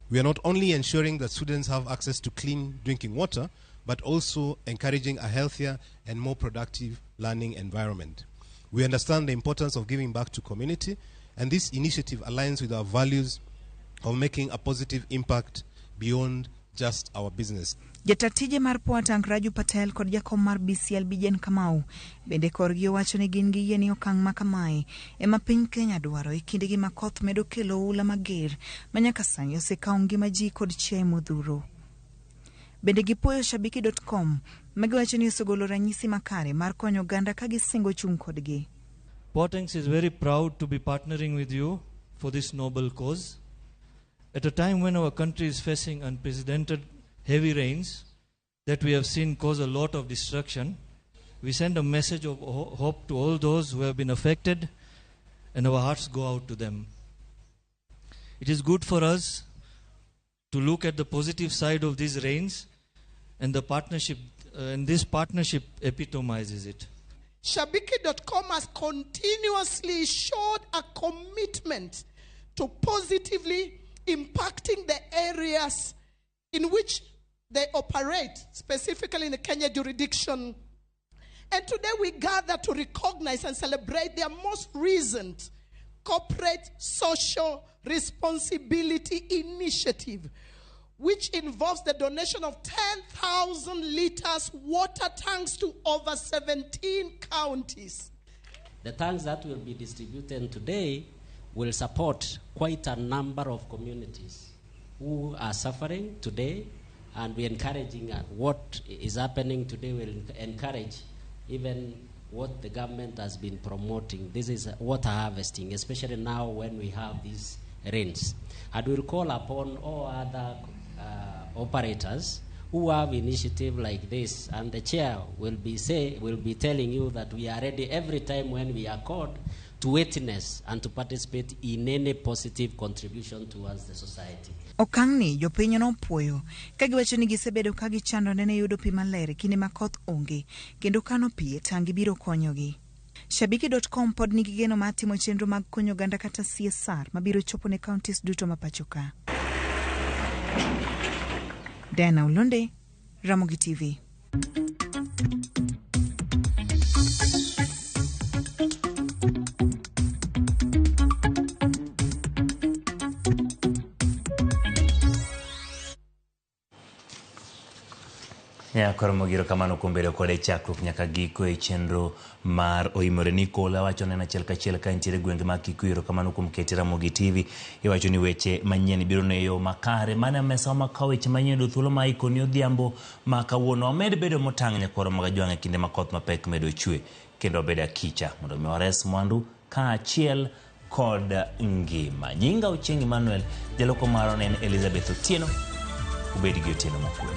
We are not only ensuring that students have access to clean drinking water, but also encouraging a healthier and more productive learning environment. We understand the importance of giving back to community, and this initiative aligns with our values of making a positive impact beyond just our business. Jata tije mar Power Tank Raju Patel kod jakom mar BCLB Jane Kamau bende korgi owacho ni gin gi yie ni okang' ma kamae ema piny Kenya dwaro e kindegi ma koth medo kelo oula mager ma nyaka sani osekawo ngima ji kod chiaye modhuro. Bende gipuoyo Shabiki.com ma giwacho ni osegolo ranyisi makare mar konyo oganda ka gisingo chung' kodgi. Power Tanks is very proud to be partnering with you for this noble cause. At a time when our country is facing unprecedented heavy rains that we have seen cause a lot of destruction, we send a message of hope to all those who have been affected, and our hearts go out to them. It is good for us to look at the positive side of these rains, and the partnership, and this partnership epitomizes it. Shabiki.com has continuously showed a commitment to positively impacting the areas in which they operate, specifically in the Kenya jurisdiction. And today we gather to recognize and celebrate their most recent corporate social responsibility initiative, which involves the donation of 10,000 liters water tanks to over 17 counties. The tanks that will be distributed today will support quite a number of communities who are suffering today, and we're encouraging what is happening today will encourage even what the government has been promoting. This is water harvesting, especially now when we have these rains. And we'll call upon all other operators who have initiative like this, and the chair will be telling you that we are ready every time when we are called to witness and to participate in any positive contribution towards the society. Okang'ni jopiny nopuoyo ka giwacho ni gisebedo ka gichandore ne yudo pi maler e kinde ma koth onge kendo kano pi e tangi biro konyogi. Shabiki.com pod nigi geno mar timo chenro mag konyo oganda kata CSR mabiro chopo ne counties duto ma pacho ka. Diana Olonde, Ramogi TV. Nyakoro mogiro kamano kuom bedo kode chakruok nyaka giko e chenro mar Oimore Nicola wacho ne en achiel kachiel ka entiere gwenge mag Kikuyu. Erokamano kuom keti Ramogi TV. Iwacho ni weche manyien biro ne yo makare. Mana mesa ma kawo weche manyien yudo thuolo ma ikoni odhiambo ma kawuono. Wamed bedo motang' nyakwaro mag Ajwang' e kinde ma koth mapek medo chwe kendo wabed akicha mondo mi wares mwandu kaachiel kod ngima. Nyinga Ochieng' Emmanuel, jaloko marwa ne en Elizabeth Otieno. Ubed gi otieno mokwe.